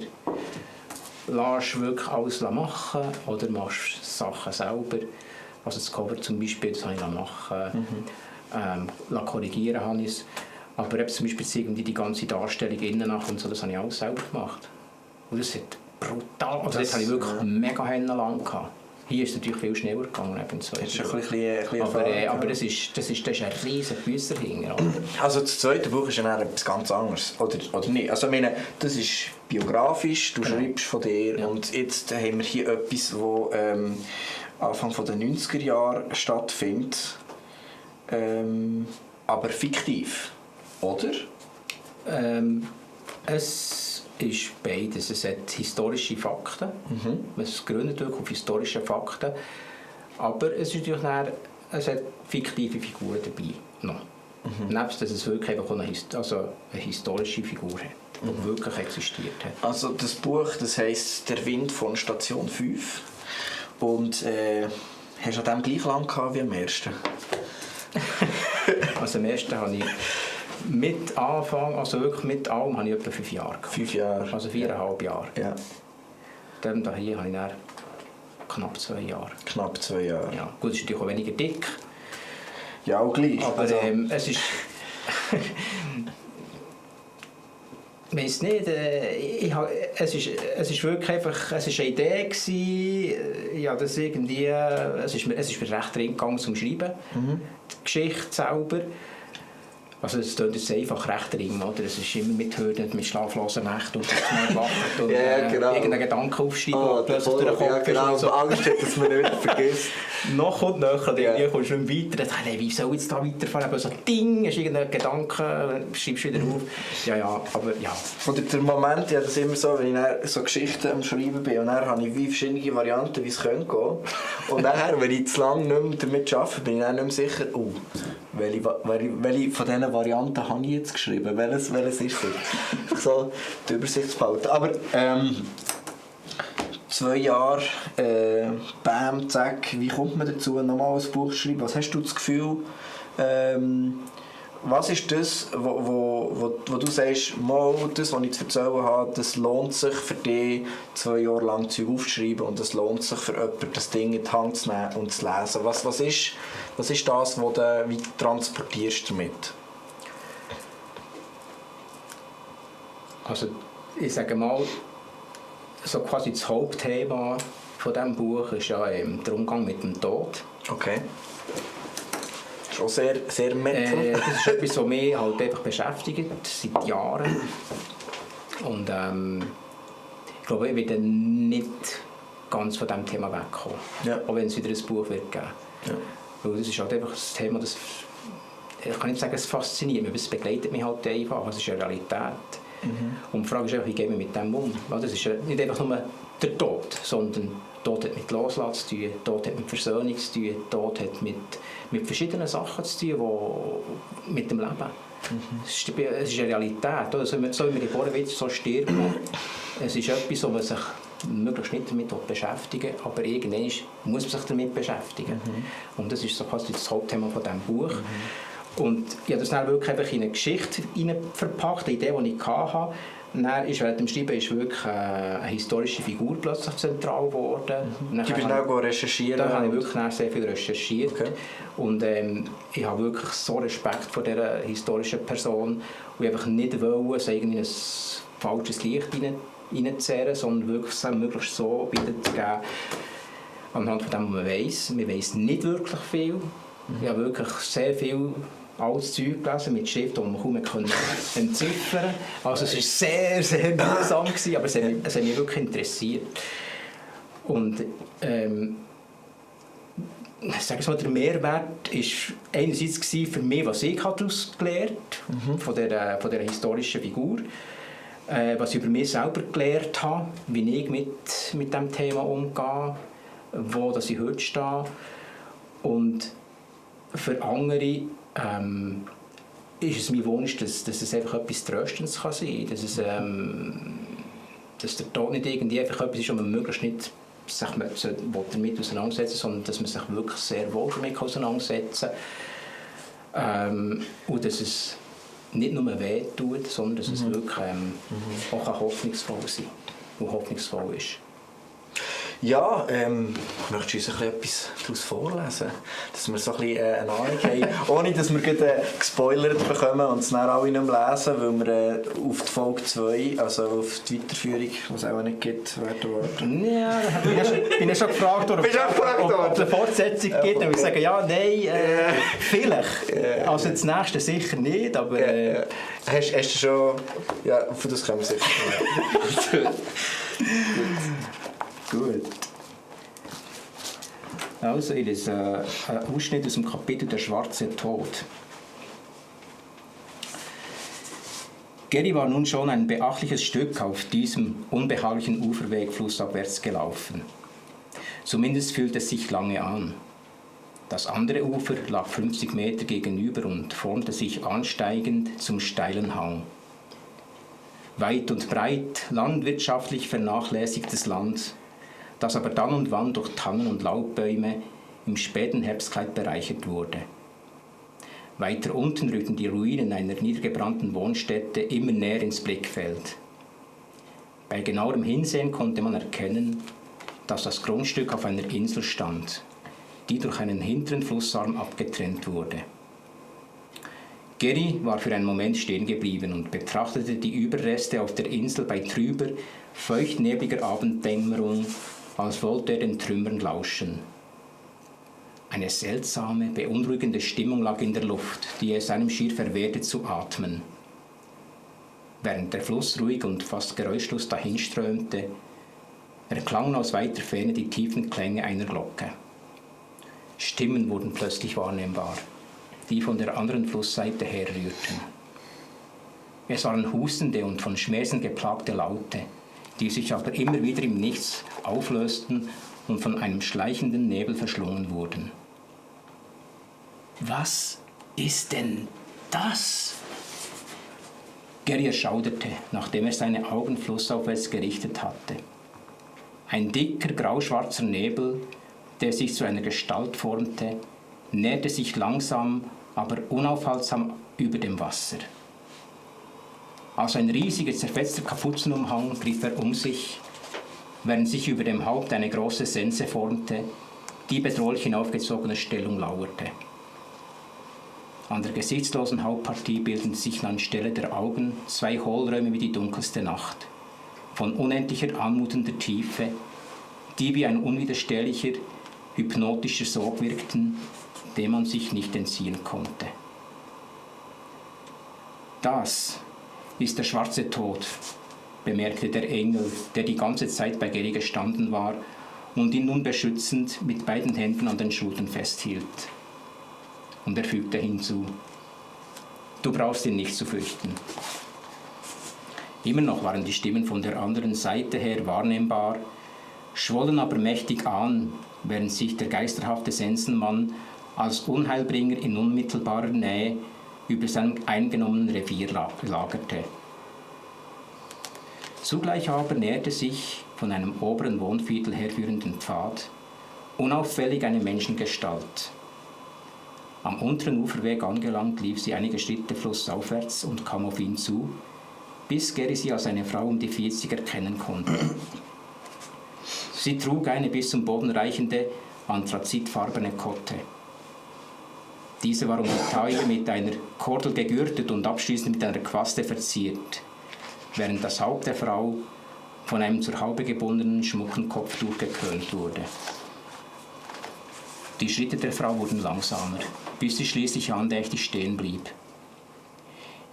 S3: Lass wirklich alles machen oder machst Sachen selber. Also das Cover zum Beispiel, das habe ich machen. Korrigieren habe ich es. Aber eben zum Beispiel die ganze Darstellung innen nach und so, das habe ich alles selber gemacht. Und das hat brutal, also das habe ich wirklich mega lang gehabt. Hier ist es natürlich viel schneller gegangen.
S2: Das ist ein bisschen
S3: aber das ist ein riesen Büsser hinter.
S2: Also das zweite Buch ist ja etwas ganz anderes, oder nicht? Also ich meine, das ist biografisch, du schreibst von dir und jetzt haben wir hier etwas, das Anfang der 90er Jahre stattfindet. Aber fiktiv, oder?
S3: Es ist beides. Es hat historische Fakten. Es gründet wirklich auf historischen Fakten. Aber es ist natürlich es hat fiktive Figuren dabei. No. Nebst dass es wirklich einfach eine historische Figur hat, die wirklich existiert hat.
S2: Also das Buch, das heisst «Der Wind von Station 5». Und hast du an dem gleich lang gehabt wie am ersten?
S3: Also am ersten habe ich mit Anfang, also wirklich mit allem, habe ich etwa 5 Jahre gehabt.
S2: 5 Jahre?
S3: Also 4,5 Jahre.
S2: Ja.
S3: Dann hier habe ich dann knapp 2 Jahre.
S2: Knapp 2 Jahre.
S3: Ja. Gut, es ist natürlich auch weniger dick.
S2: Ja, auch gleich.
S3: Aber es ist... Ich weiss nicht, es ist wirklich einfach, es war eine Idee gewesen, ja, das irgendwie, es ist mir recht drin gegangen zum Schreiben, die Geschichte selber. Also es klingt jetzt einfach recht drin, oder? Es ist immer mit Hürden, mit schlaflosen Nächten und erwacht und irgendeinen Gedanken aufschreiben und plötzlich durch den Kopf
S2: ist. Und so. Angst hat, dass man nicht vergisst.
S3: Noch kommt nachher, du kommst nicht weiter, dann wie soll ich jetzt da weiterfahren? Aber so Ding, ist irgendein Gedanke, schreibst wieder auf. Ja, aber ja.
S2: Und der Moment, ja, das ist immer so, wenn ich dann so Geschichten am Schreiben bin und dann habe ich wie verschiedene Varianten, wie es gehen könnte. Und dann, wenn ich zu lange nicht mehr damit arbeite, bin ich dann nicht mehr sicher, welche von diesen Varianten habe ich jetzt geschrieben? Welches ist es? So die Übersicht zu behalten. Aber 2 Jahre, bam, zack, wie kommt man dazu, nochmal ein Buch zu schreiben? Was hast du das Gefühl, was ist das, wo du sagst, mal, das, was ich zu erzählen habe, das lohnt sich für dich, 2 Jahre lang Zeug aufzuschreiben und es lohnt sich für jemanden, das Ding in die Hand zu nehmen und zu lesen? Was ist das, was du wie transportierst damit?
S3: Also ich sage mal, so quasi das Hauptthema von diesem Buch ist ja der Umgang mit dem Tod.
S2: Okay. Schon sehr, sehr Metal.
S3: Das ist etwas, was mich halt einfach beschäftigt, seit Jahren. Und ich glaube, ich werde nicht ganz von diesem Thema wegkommen.
S2: Ja.
S3: Auch wenn es wieder ein Buch wird geben.
S2: Ja.
S3: Weil das ist halt einfach ein Thema, das, ich kann nicht sagen, es fasziniert mich, aber es begleitet mich halt einfach. Es ist eine Realität. Und die Frage ist einfach, wie gehen wir mit dem um? Das ist nicht einfach nur der Tod, sondern Tod hat mit Loslassen zu tun, Tod hat mit Versöhnung zu tun, Tod hat mit verschiedenen Sachen zu tun, die mit dem Leben. Es ist eine Realität. Oder? So wie wir geboren werden, so stirbt man. Es ist etwas, wo man sich möglichst nicht damit beschäftigen will, aber irgendwann muss man sich damit beschäftigen. Und das ist so quasi das Hauptthema von diesem Buch. Und ich habe das dann wirklich einfach in eine Geschichte verpackt, eine Idee, die ich hatte. Dann ist während dem Schreiben ist wirklich eine historische Figur plötzlich zentral geworden.
S2: Du bist auch recherchieren?
S3: Da habe ich wirklich sehr viel recherchiert. Okay. Und ich habe wirklich so Respekt vor dieser historischen Person und einfach nicht wollen, es irgendwie ein falsches Licht reinzuzehren, sondern wirklich es möglichst so wiederzugeben, anhand von dem, was man weiss. Man weiss nicht wirklich viel. Ich habe wirklich sehr viel altes Zeug gelesen mit Schrift, die man kaum entziffern konnte. Also es war sehr, sehr mühsam, aber es hat mich wirklich interessiert. Und sag mal, der Mehrwert war einerseits für mich, was ich daraus gelernt habe, von dieser historischen Figur, was ich über mich selber gelernt habe, wie ich mit diesem Thema umgehe, wo ich heute stehe. Und für andere ist es mein Wunsch, dass es einfach etwas Tröstendes kann sein kann. Dass der Tod nicht irgendwie einfach etwas ist, wo man möglichst nicht sich damit auseinandersetzen, sondern dass man sich wirklich sehr wohl damit auseinandersetzen kann. Und dass es nicht nur weh tut, sondern dass es wirklich auch hoffnungsvoll sein kann und hoffnungsvoll ist.
S2: Ja, möchtest du uns etwas daraus vorlesen? Dass wir so ein bisschen eine Ahnung haben, ohne dass wir gerade gespoilert bekommen und es dann alle nicht mehr lesen, weil wir auf die Folge 2, also auf die Weiterführung, die es auch nicht gibt, werden.
S3: Ja, ich bin ja schon gefragt, ob es eine Fortsetzung gibt. Und ich sage, ja, nein, vielleicht. Also das nächste sicher nicht, aber...
S2: Hast du schon... Ja, für das können wir sicher.
S3: Gut. Also, hier ist ein Ausschnitt aus dem Kapitel Der schwarze Tod. Gary war nun schon ein beachtliches Stück auf diesem unbehaglichen Uferweg flussabwärts gelaufen. Zumindest fühlte es sich lange an. Das andere Ufer lag 50 Meter gegenüber und formte sich ansteigend zum steilen Hang. Weit und breit landwirtschaftlich vernachlässigtes Land, das aber dann und wann durch Tannen und Laubbäume im späten Herbstkleid bereichert wurde. Weiter unten rückten die Ruinen einer niedergebrannten Wohnstätte immer näher ins Blickfeld. Bei genauerem Hinsehen konnte man erkennen, dass das Grundstück auf einer Insel stand, die durch einen hinteren Flussarm abgetrennt wurde. Gary war für einen Moment stehen geblieben und betrachtete die Überreste auf der Insel bei trüber, feuchtnebliger Abenddämmerung, als wollte er den Trümmern lauschen. Eine seltsame, beunruhigende Stimmung lag in der Luft, die es einem schier verwehrte zu atmen. Während der Fluss ruhig und fast geräuschlos dahinströmte, erklangen aus weiter Ferne die tiefen Klänge einer Glocke. Stimmen wurden plötzlich wahrnehmbar, die von der anderen Flussseite herrührten. Es waren hustende und von Schmerzen geplagte Laute, die sich aber immer wieder im Nichts auflösten und von einem schleichenden Nebel verschlungen wurden. Was ist denn das? Gary erschauderte, nachdem er seine Augen flussaufwärts gerichtet hatte. Ein dicker, grauschwarzer Nebel, der sich zu einer Gestalt formte, näherte sich langsam, aber unaufhaltsam über dem Wasser. Als ein riesiger, zerfetzter Kapuzenumhang griff er um sich, während sich über dem Haupt eine große Sense formte, die bedrohlich in aufgezogener Stellung lauerte. An der gesichtslosen Hauptpartie bildeten sich anstelle der Augen 2 Hohlräume wie die dunkelste Nacht, von unendlicher anmutender Tiefe, die wie ein unwiderstehlicher, hypnotischer Sog wirkten, dem man sich nicht entziehen konnte. Das ist der schwarze Tod, bemerkte der Engel, der die ganze Zeit bei Geri gestanden war und ihn nun beschützend mit beiden Händen an den Schultern festhielt. Und er fügte hinzu: Du brauchst ihn nicht zu fürchten. Immer noch waren die Stimmen von der anderen Seite her wahrnehmbar, schwollen aber mächtig an, während sich der geisterhafte Sensenmann als Unheilbringer in unmittelbarer Nähe über seinem eingenommenen Revier lagerte. Zugleich aber näherte sich von einem oberen Wohnviertel herführenden Pfad unauffällig eine Menschengestalt. Am unteren Uferweg angelangt, lief sie einige Schritte flussaufwärts und kam auf ihn zu, bis Geri sie als eine Frau um die 40 erkennen konnte. Sie trug eine bis zum Boden reichende, anthrazitfarbene Kotte. Diese war um die Taille mit einer Kordel gegürtet und abschließend mit einer Quaste verziert, während das Haupt der Frau von einem zur Haube gebundenen schmucken Kopftuch gekrönt wurde. Die Schritte der Frau wurden langsamer, bis sie schließlich andächtig stehen blieb.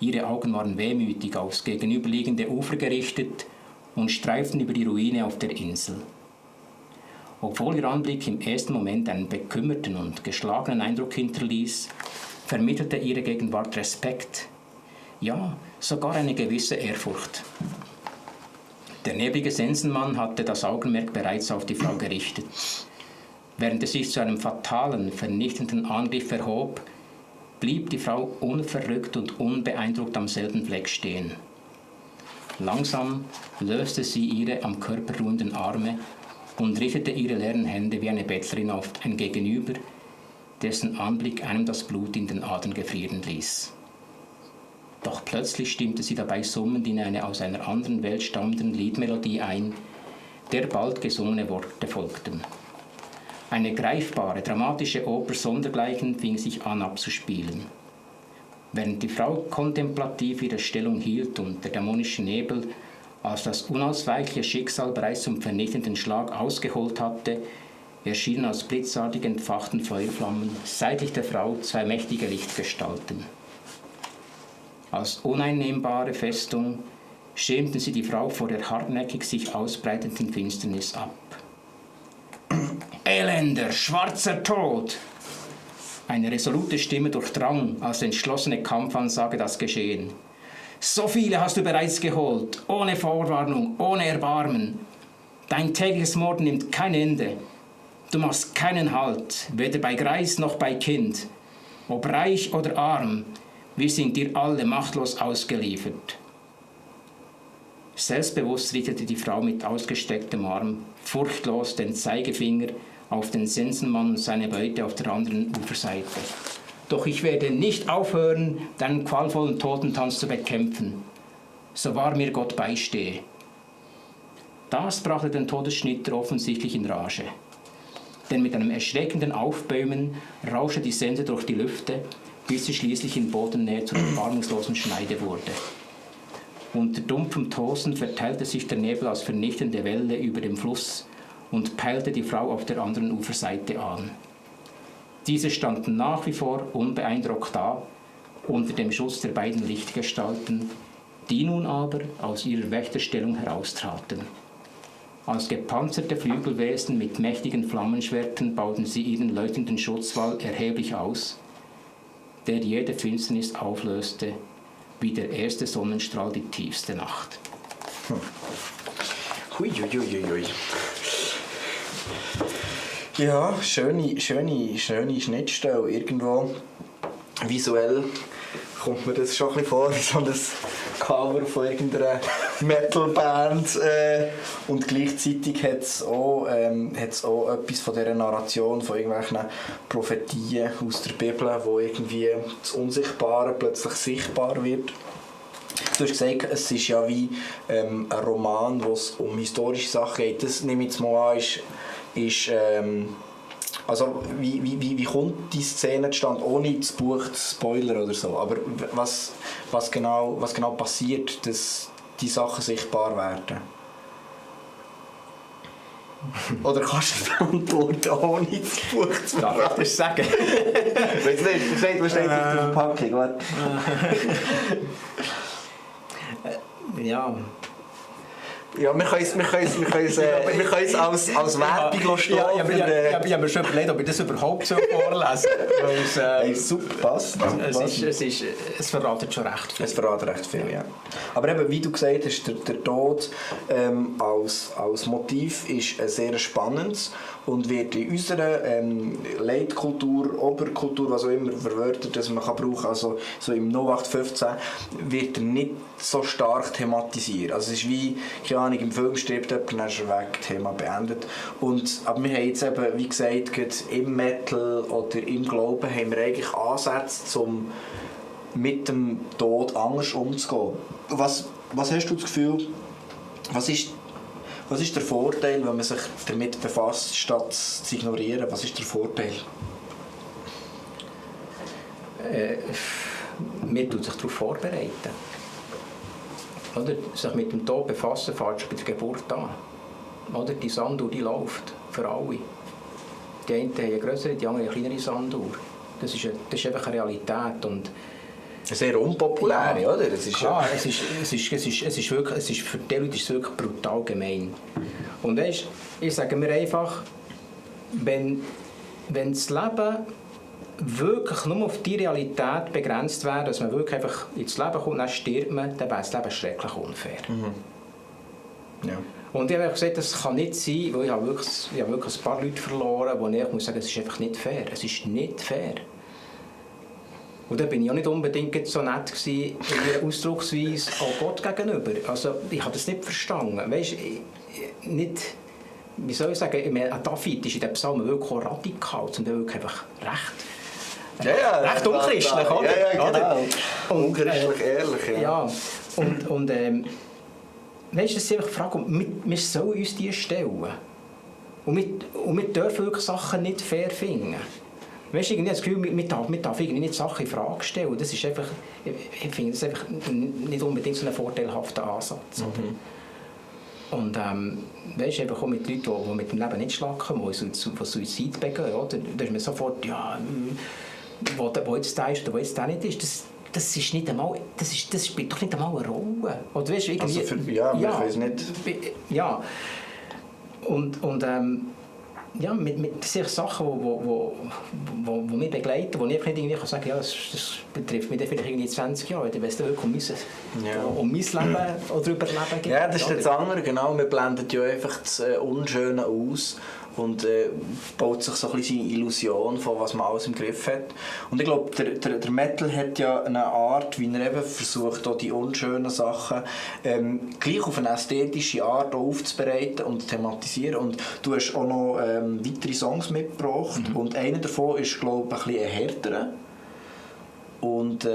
S3: Ihre Augen waren wehmütig aufs gegenüberliegende Ufer gerichtet und streiften über die Ruine auf der Insel. Obwohl ihr Anblick im ersten Moment einen bekümmerten und geschlagenen Eindruck hinterließ, vermittelte ihre Gegenwart Respekt, ja, sogar eine gewisse Ehrfurcht. Der neblige Sensenmann hatte das Augenmerk bereits auf die Frau gerichtet. Während er sich zu einem fatalen, vernichtenden Angriff erhob, blieb die Frau unverrückt und unbeeindruckt am selben Fleck stehen. Langsam löste sie ihre am Körper ruhenden Arme und richtete ihre leeren Hände wie eine Bettlerin auf ein Gegenüber, dessen Anblick einem das Blut in den Adern gefrieren ließ. Doch plötzlich stimmte sie dabei summend in eine aus einer anderen Welt stammende Liedmelodie ein, der bald gesungene Worte folgten. Eine greifbare, dramatische Oper sondergleichen fing sich an abzuspielen. Während die Frau kontemplativ ihre Stellung hielt und der dämonische Nebel, als das unausweichliche Schicksal bereits zum vernichtenden Schlag ausgeholt hatte, erschienen aus blitzartig entfachten Feuerflammen seitlich der Frau 2 mächtige Lichtgestalten. Als uneinnehmbare Festung schirmten sie die Frau vor der hartnäckig sich ausbreitenden Finsternis ab. Elender, schwarzer Tod! Eine resolute Stimme durchdrang als entschlossene Kampfansage das Geschehen. So viele hast du bereits geholt, ohne Vorwarnung, ohne Erbarmen. Dein tägliches Morden nimmt kein Ende. Du machst keinen Halt, weder bei Greis noch bei Kind. Ob reich oder arm, wir sind dir alle machtlos ausgeliefert. Selbstbewusst richtete die Frau mit ausgestrecktem Arm furchtlos den Zeigefinger auf den Sensenmann und seine Beute auf der anderen Uferseite. Doch ich werde nicht aufhören, deinen qualvollen Totentanz zu bekämpfen, so wahr mir Gott beistehe. Das brachte den Todesschnitter offensichtlich in Rage. Denn mit einem erschreckenden Aufbäumen rauschte die Sense durch die Lüfte, bis sie schließlich in Bodennähe zu einer erbarmungslosen Schneide wurde. Unter dumpfem Tosen verteilte sich der Nebel als vernichtende Welle über dem Fluss und peilte die Frau auf der anderen Uferseite an. Diese standen nach wie vor unbeeindruckt da, unter dem Schutz der beiden Lichtgestalten, die nun aber aus ihrer Wächterstellung heraustraten. Als gepanzerte Flügelwesen mit mächtigen Flammenschwertern bauten sie ihren leuchtenden Schutzwall erheblich aus, der jede Finsternis auflöste, wie der erste Sonnenstrahl die tiefste Nacht.
S2: Huiuiuiui. Ja, schöne Schnittstelle. Irgendwo visuell kommt mir das schon ein bisschen vor, wie so ein Cover von irgendeiner Metal-Band und gleichzeitig hat es auch etwas von dieser Narration von irgendwelchen Prophetien aus der Bibel, wo irgendwie das Unsichtbare plötzlich sichtbar wird. Du hast gesagt, es ist ja wie ein Roman, wo es um historische Sachen geht. Das nehme ich jetzt mal an, also wie kommt die Szene zustande, ohne das Buch zu spoilern oder so? Aber was genau passiert, dass die Sachen sichtbar werden? Oder kannst du beantworten, ohne das Buch zu spoilern?
S3: Darf ich das sagen?
S2: Weißt du nicht, was steht auf der Verpackung?
S3: Ja.
S2: Ja, wir können es als Werbung stehen.
S3: Ich habe mir schon überlegt, ob ich das überhaupt so vorlesen soll.
S2: Super, passt.
S3: Es verratet schon recht viel.
S2: Es verratet recht viel, ja. Aber eben, wie du gesagt hast, der Tod als Motiv ist sehr spannend und wird in unserer Leitkultur, Oberkultur, was auch immer für Wörter das man brauchen kann, also so im 0815, wird er nicht so stark thematisiert. Also es ist wie, keine Ahnung, im Film stirbt jemand, dann ist er weg, Thema beendet. Aber wir haben jetzt eben, wie gesagt, im Metal oder im Glauben haben wir eigentlich Ansätze, um mit dem Tod anders umzugehen. Was hast du das Gefühl, was ist der Vorteil, wenn man sich damit befasst, statt zu ignorieren? Was ist der Vorteil?
S3: Man tut sich darauf vorbereiten. Oder? Sich mit dem Tod befassen, fährt schon bei der Geburt an. Oder? Die Sanduhr, die läuft für alle. Die einen haben eine grössere, die anderen eine kleinere Sanduhr. Das ist einfach eine Realität. Und
S2: sehr unpopulär, ja, oder?
S3: Es ist für die Leute ist es wirklich brutal gemein. Und weißt, ich sage mir einfach, wenn das Leben wirklich nur auf die Realität begrenzt wäre, dass man wirklich einfach ins Leben kommt, dann stirbt man, dann wäre das Leben schrecklich unfair.
S2: Mhm. Ja.
S3: Und ich habe gesagt, das kann nicht sein, weil ich habe wirklich ein paar Leute verloren, wo ich muss sagen, es ist einfach nicht fair. Es ist nicht fair. Und da bin ich auch nicht unbedingt so nett gewesen, in ihrer Ausdrucksweise auch Gott gegenüber. Also ich habe das nicht verstanden. Weißt, nicht, wie soll ich sagen, David ist in den Psalmen wirklich auch radikal und wirklich einfach recht unchristlich, oder?
S2: Ja, genau. Unchristlich, ehrlich.
S3: Ja, und weißt, das ist einfach die Frage, wir sollen uns die stellen. Und wir dürfen wirklich Sachen nicht fair finden. Weißt du, ich habe das Gefühl, man darf irgendwie nicht Sachen in Frage stellen. Das ist einfach, ich finde das einfach nicht unbedingt so ein vorteilhafter Ansatz. Mhm. Und weißt du, auch mit Leuten, die mit dem Leben nicht schlacken, die Suizid begehen, oder? Da ist man sofort, ja, wo jetzt der ist oder wo jetzt der nicht ist. Das ist nicht einmal, das spielt doch nicht einmal eine Rolle. Oder, weißt, irgendwie,
S2: also wir können es nicht.
S3: Ja. Und ja, mit Sachen, die mich begleiten, wo ich nicht irgendwie sagen kann, ja, das betrifft mich vielleicht irgendwie 20 Jahre, wenn es wirklich um mein Leben oder Überleben geht.
S2: Ja, das ist das andere, genau. Man blendet ja einfach das Unschöne aus und baut sich so ein bisschen eine Illusion von, was man alles im Griff hat. Und ich glaube, der Metal hat ja eine Art, wie er eben versucht, auch die unschönen Sachen gleich auf eine ästhetische Art aufzubereiten und zu thematisieren. Und du hast auch noch weitere Songs mitgebracht. Mhm. Und einer davon ist, glaube ich, ein bisschen härter. Und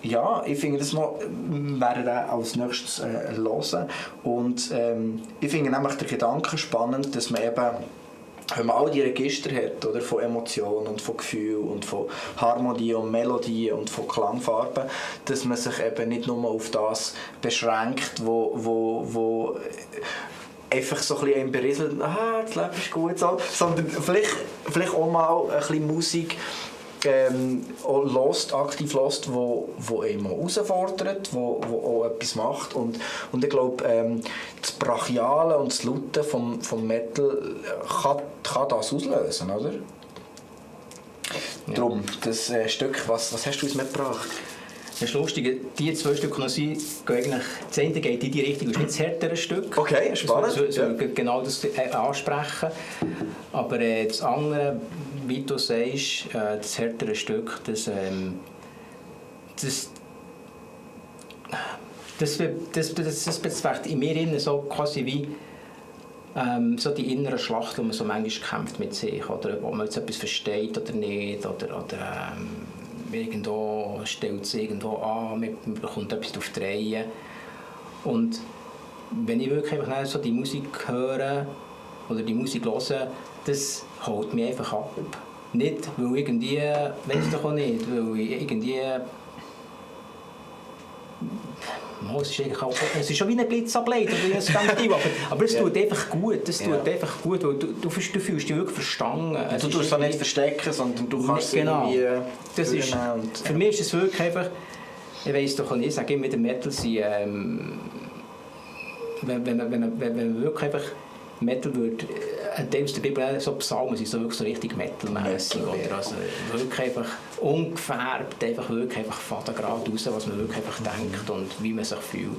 S2: ja, ich finde, das werden wir als nächstes hören. Und ich finde nämlich den Gedanken spannend, dass man eben, wenn man all die Register hat, oder, von Emotionen und von Gefühlen und von Harmonie und Melodie und von Klangfarben, dass man sich eben nicht nur auf das beschränkt, wo einfach so ein bisschen ein berieselt, das Leben ist gut, sondern vielleicht auch mal ein bisschen Musik aktiv hört, wo einen herausfordert, wo auch etwas macht. Und ich glaube, das Brachiale und das Laute vom Metal kann das auslösen, oder? Ja. Darum, das Stück, was hast du uns mitgebracht?
S3: Das ist lustig, die zwei Stücke, die sind, das eine geht in die Richtung, das ist nicht das härtere Stück.
S2: Okay, spannend.
S3: So genau das ansprechen. Aber das andere, wie du sagst, das härtere Stück, das weckt in mir innen so quasi wie so die innere Schlacht, wo man so manchmal kämpft mit sich, oder ob man jetzt etwas versteht oder nicht, oder irgendwo stellt es irgendwo an, man bekommt etwas auf die Reihe. Und wenn ich wirklich einfach so die Musik höre oder die Musik höre, das holt mich einfach ab. Nicht, weil irgendwie, weiss ich doch auch nicht, weil ich irgendwie... Es ist schon wie ein Blitzableiter, aber es tut einfach gut, weil du fühlst dich wirklich verstanden.
S2: Du tust es nicht verstecken, sondern du kannst
S3: genau.
S2: Irgendwie
S3: das ist, für mich ist es wirklich einfach, ich weiss doch nicht, ich sage immer, der Metal sind, wenn man wirklich einfach Metal würde, ein Teil aus der Bibel, so Psalmen sind so wirklich so richtig Metal-mässig, oder? Also wirklich einfach ungefärbt, wirklich einfach fadengrad raus, was man wirklich einfach denkt und wie man sich fühlt.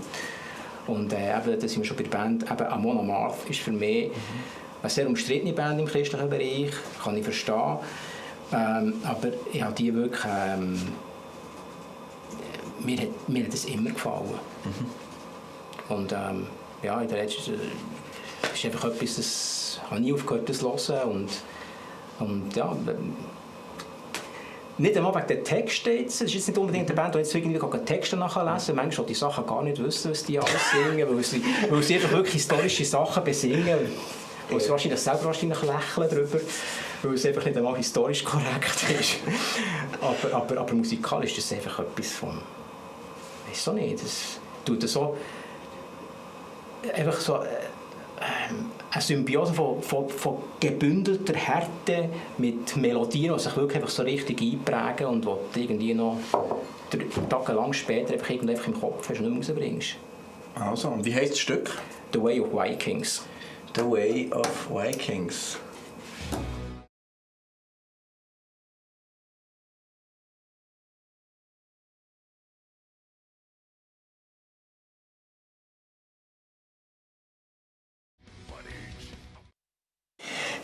S3: Und eben, da sind wir schon bei der Band, eben Amon Amarth ist für mich eine sehr umstrittene Band im christlichen Bereich, kann ich verstehen, aber ich habe die wirklich, mir hat das immer gefallen. Und ja, in der letzten ist einfach etwas, das habe ich nie aufgehört zu hören und ja, nicht einmal wegen den Texten jetzt, es ist jetzt nicht unbedingt eine Band, die jetzt irgendwie Texte nachlesen, manchmal die Sachen gar nicht wissen, was die alles singen, weil sie einfach wirklich historische Sachen besingen, wo sie wahrscheinlich selber lächeln darüber, weil es einfach nicht einmal historisch korrekt ist. aber musikalisch ist das einfach etwas von, weiss ich nicht, das tut so, einfach so, eine Symbiose von gebündelter Härte mit Melodien, die sich wirklich einfach so richtig einprägen und die du irgendwie noch tagelang später einfach im Kopf hast und nicht mehr rausbringst.
S2: Also, und wie heisst das Stück?
S3: The Way of Vikings.
S2: The Way of Vikings.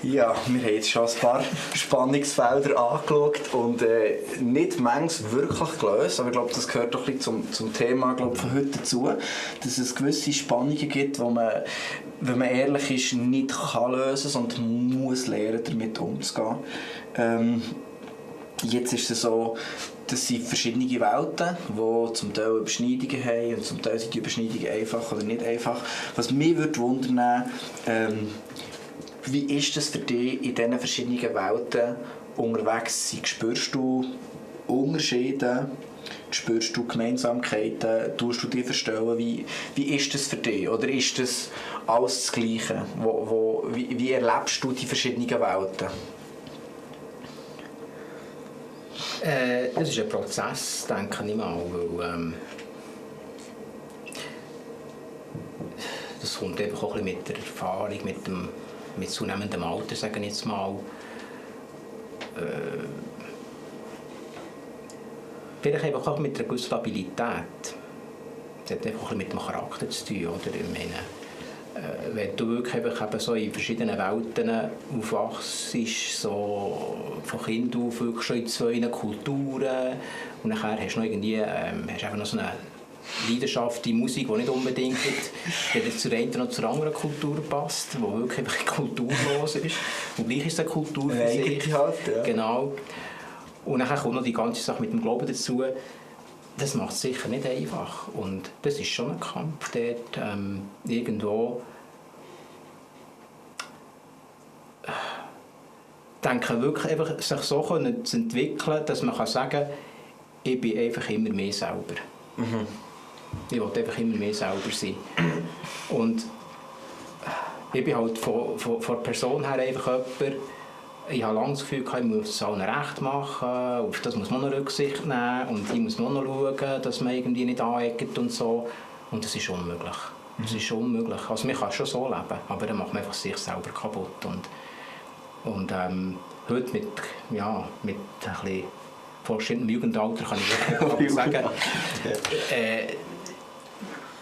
S2: Ja, wir haben jetzt schon ein paar Spannungsfelder angeschaut und nicht manches wirklich gelöst, aber ich glaube, das gehört doch ein bisschen zum Thema von heute dazu, dass es gewisse Spannungen gibt, die man, wenn man ehrlich ist, nicht kann lösen, sondern muss lernen, damit umzugehen. Jetzt ist es so, das sind verschiedene Welten, die zum Teil Überschneidungen haben und zum Teil sind die Überschneidungen einfach oder nicht einfach. Was mich wundern würde, wie ist es für dich in diesen verschiedenen Welten unterwegs zu sein? Spürst du Unterschiede? Spürst du Gemeinsamkeiten? Tust du dich verstehen? Wie ist das für dich? Oder ist das alles das Gleiche? Wie erlebst du die verschiedenen Welten?
S3: Das ist ein Prozess, denke ich mal. Weil, das kommt einfach auch ein bisschen mit der Erfahrung, mit zunehmendem Alter, sage ich jetzt mal. Vielleicht einfach auch mit einer gewissen Stabilität. Das hat einfach auch mit dem Charakter zu tun. Oder? Ich meine, wenn du wirklich einfach eben so in verschiedenen Welten aufwachst, so von Kind auf wirklich schon in 2 Kulturen und nachher hast du noch irgendwie, hast einfach noch so eine Leidenschaft in Musik, die nicht unbedingt weder zur einen noch zur anderen Kultur passt, die wirklich einfach kulturlos ist. Und gleich ist es eine Kultur für sich.
S2: Halt, ja.
S3: Genau. Und dann kommt noch die ganze Sache mit dem Glauben dazu. Das macht es sicher nicht einfach. Und das ist schon ein Kampf dort, irgendwo. Ich denke wirklich, einfach, sich so zu entwickeln, dass man kann sagen kann, ich bin einfach immer mehr selber. Mhm. Ich will einfach immer mehr selber sein. Und ich bin halt von der Person her einfach jemand, ich habe lange das Gefühl, ich muss es allen recht machen, auf das muss man noch Rücksicht nehmen und hier muss man noch schauen, dass man irgendwie nicht aneckt und so. Und das ist unmöglich. Das ist unmöglich. Also man kann schon so leben, aber dann macht man einfach sich selber kaputt. Und heute mit ein bisschen fortschrittendem Jugendalter kann ich wirklich sagen,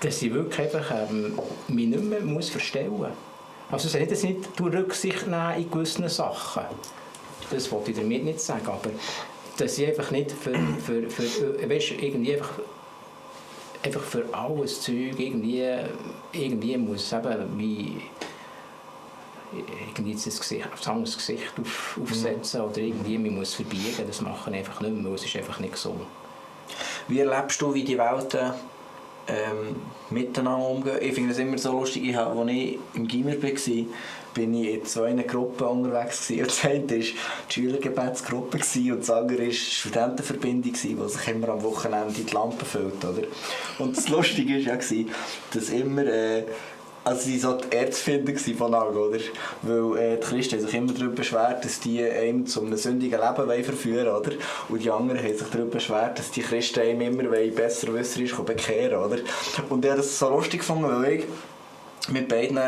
S3: dass ich wirklich einfach mich nicht mehr muss verstellen muss. Also es ist nicht Rücksicht nehmen in gewissen Sachen. Das wollte ich damit nicht sagen, aber dass ich einfach nicht für weißt, irgendwie einfach einfach für alles Zeug irgendwie muss eben wie irgendwie jetzt ein anderes Gesicht aufsetzen oder irgendwie man muss verbiegen, das machen einfach nicht mehr, es ist einfach nicht so.
S2: Wie erlebst du, wie die Welten miteinander umgehen? Ich finde es immer so lustig, als ich im Gimmer war, bin ich in 2 Gruppen unterwegs gewesen. Das eine war die Schülergebetsgruppe und das andere war die Studentenverbindung, die sich immer am Wochenende die Lampen füllt. Oder? Und das Lustige war ja, dass immer also sie waren so die Erzfinder von allen, oder? Weil die Christen haben sich immer darüber beschwert, dass die einem zu einem sündigen Leben verführen wollen, oder? Und die anderen haben sich darüber beschwert, dass die Christen einem immer besser wisserisch bekehren, oder? Und ich habe das so lustig gefunden, weil ich mit beiden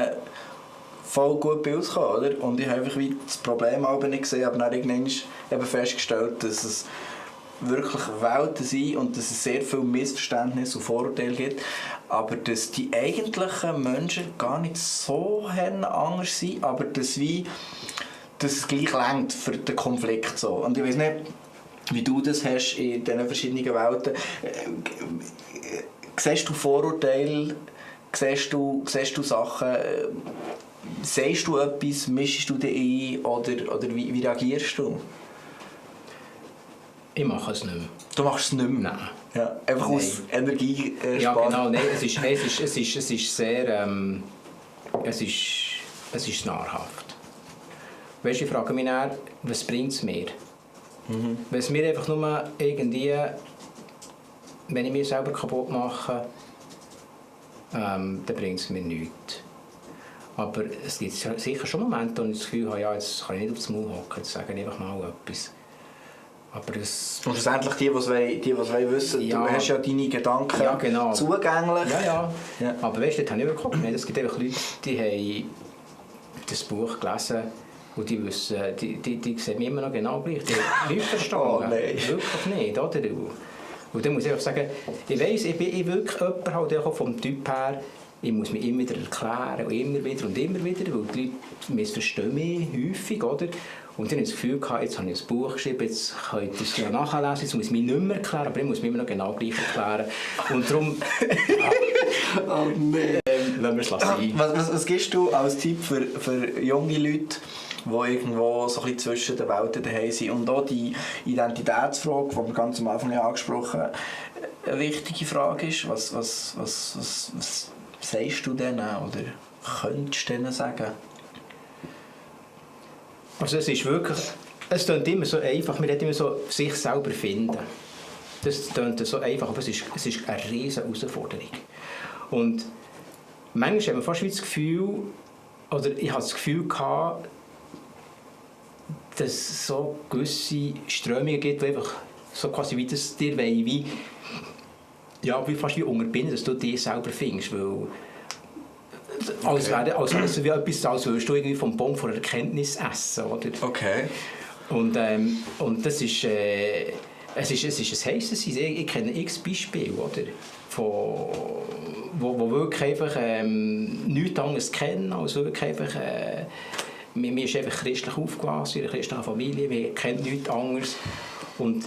S2: voll gut bei uns kam, oder? Und ich habe einfach wie das Problem aber nicht gesehen, aber dann irgendwann eben festgestellt, dass es wirklich Welten sind und dass es sehr viel Missverständnis und Vorurteile gibt, aber dass die eigentlichen Menschen gar nicht so anders sind, aber dass es gleich reicht für den Konflikt. So. Und ich weiß nicht, wie du das hast in diesen verschiedenen Welten. Siehst du Vorurteile, siehst du Sachen, sagst du etwas, mischst du dich ein oder wie reagierst du?
S3: Ich mache es nicht mehr.
S2: Du machst es nicht mehr?
S3: Nein.
S2: Ja, einfach nein. Aus Energie
S3: ja, genau. Nein, es ist sehr... es ist nahrhaft. Weißt du, ich frage mich dann, was bringt es mir? Wenn es mir einfach nur irgendwie... Wenn ich mich selber kaputt mache, dann bringt es mir nichts. Aber es gibt sicher schon Momente, wo ich das Gefühl habe, ja, jetzt kann ich nicht aufs Maul hocken, jetzt sage ich einfach mal etwas. Aber das... Und
S2: schlussendlich die wollen wissen, ja, du hast ja deine Gedanken
S3: ja, genau.
S2: zugänglich.
S3: Ja. Aber weißt du, das habe ich wirklich gemerkt. Es gibt einfach Leute, die haben das Buch gelesen und die wissen, die sehen mich immer noch genau gleich. Die haben nichts verstanden.
S2: Oh, nein.
S3: Wirklich nicht, oder? Und dann muss ich einfach sagen, ich weiss, ich bin wirklich jemand halt vom Typ her, ich muss mich immer wieder erklären und immer wieder, weil die Leute missverstehen mich häufig, oder? Und dann habe ich das Gefühl gehabt, jetzt habe ich ein Buch geschrieben, jetzt könnt ihr es ja nachlesen, jetzt muss ich mich nicht mehr erklären, aber ich muss mich immer noch genau gleich erklären. Und darum...
S2: oh nein.
S3: Lassen wir es sein.
S2: Was gibst du als Tipp für junge Leute, die irgendwo so ein bisschen zwischen den Welten daheim sind? Und auch die Identitätsfrage, die wir ganz am Anfang angesprochen haben, eine wichtige Frage ist, was sagst du denen oder könntest du denen sagen?
S3: Also es ist wirklich, es klingt immer so einfach, man hat immer so sich selber finden. Das klingt so einfach, aber es ist eine riesige Herausforderung. Und manchmal hat man fast das Gefühl, oder ich hatte das Gefühl gehabt, dass es so gewisse Strömungen gibt, die einfach so quasi wie das dir wie fast wie unterbinden, dass du dich selber findest, weil als würdest du irgendwie vom Baum von Erkenntnis essen, oder?
S2: Okay.
S3: Und das ist es ist ein heisses Eis. Ich kenne x Beispiele, oder? Wo wirklich einfach nichts anderes kennen, als wirklich einfach man ist einfach christlich aufgewachsen, in einer christlichen Familie, man kennt nichts anderes. Und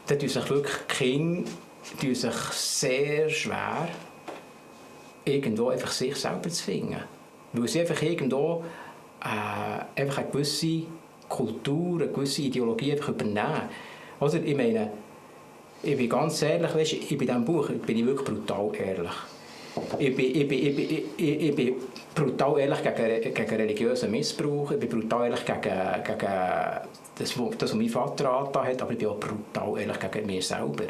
S3: da tun sich wirklich die Kinder sehr schwer, irgendwo einfach sich selber zu finden. Weil sie einfach irgendwo einfach eine gewisse Kultur, eine gewisse Ideologie einfach übernehmen. Also, ich meine, ich bin ganz ehrlich, weißt, in diesem Buch bin ich wirklich brutal ehrlich. Ich bin brutal ehrlich gegen religiösen Missbrauch, ich bin brutal ehrlich gegen das, was mein Vater angetan hat, aber ich bin auch brutal ehrlich gegen mich selber.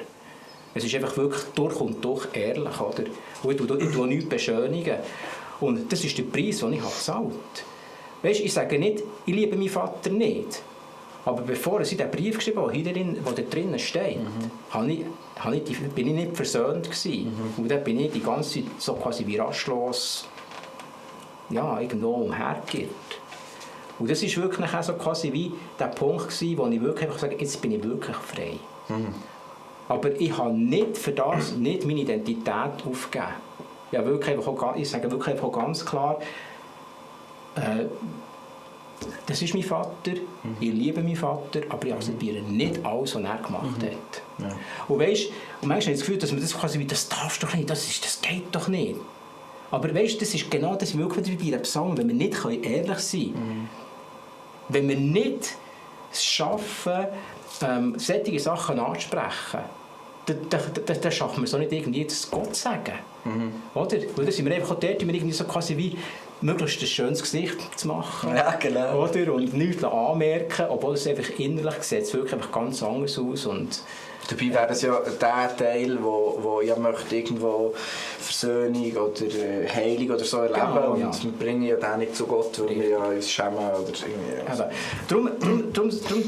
S3: Es ist einfach wirklich durch und durch ehrlich, oder? Und ich tue nichts beschönigen. Und das ist der Preis, den ich gezahlt habe. Weißt, ich sage nicht, ich liebe meinen Vater nicht. Aber bevor ich diesen Brief geschrieben habe, wo da drinnen steht, bin ich nicht versöhnt gewesen. Und dann bin ich die ganze Zeit so quasi wie rastlos irgendwo umhergeirrt. Und das war wirklich nachher so quasi wie der Punkt gewesen, wo ich wirklich einfach sage, jetzt bin ich wirklich frei. Aber ich habe nicht für das nicht meine Identität aufgegeben. Ich sage wirklich einfach ganz klar, das ist mein Vater, ich liebe meinen Vater, aber ich akzeptiere nicht alles, was er gemacht hat. Ja. Und weißt, und manchmal habe ich das Gefühl, dass man das quasi wie, das darfst du doch nicht, das geht doch nicht. Aber weißt, das ist genau das wirklich wie bei einem Psalm, wenn wir nicht ehrlich sein können, wenn wir nicht es schaffen, solche Sachen anzusprechen, dann schaffen wir es auch nicht irgendwie, das Gott zu sagen. Oder? Weil dann sind wir einfach auch dort, wir irgendwie so quasi wie möglichst ein schönes Gesicht zu machen.
S2: Ja, genau.
S3: Oder? Und nichts anmerken, obwohl es einfach innerlich sieht es wirklich einfach ganz anders aus. Und
S2: dabei wäre das ja der Teil, wo ja möchte irgendwo Versöhnung oder Heilung oder so erleben.
S3: Genau,
S2: und
S3: ja.
S2: wir bringen ja den nicht zu Gott, weil wir ja uns schämen oder irgendwie. Also.
S3: Darum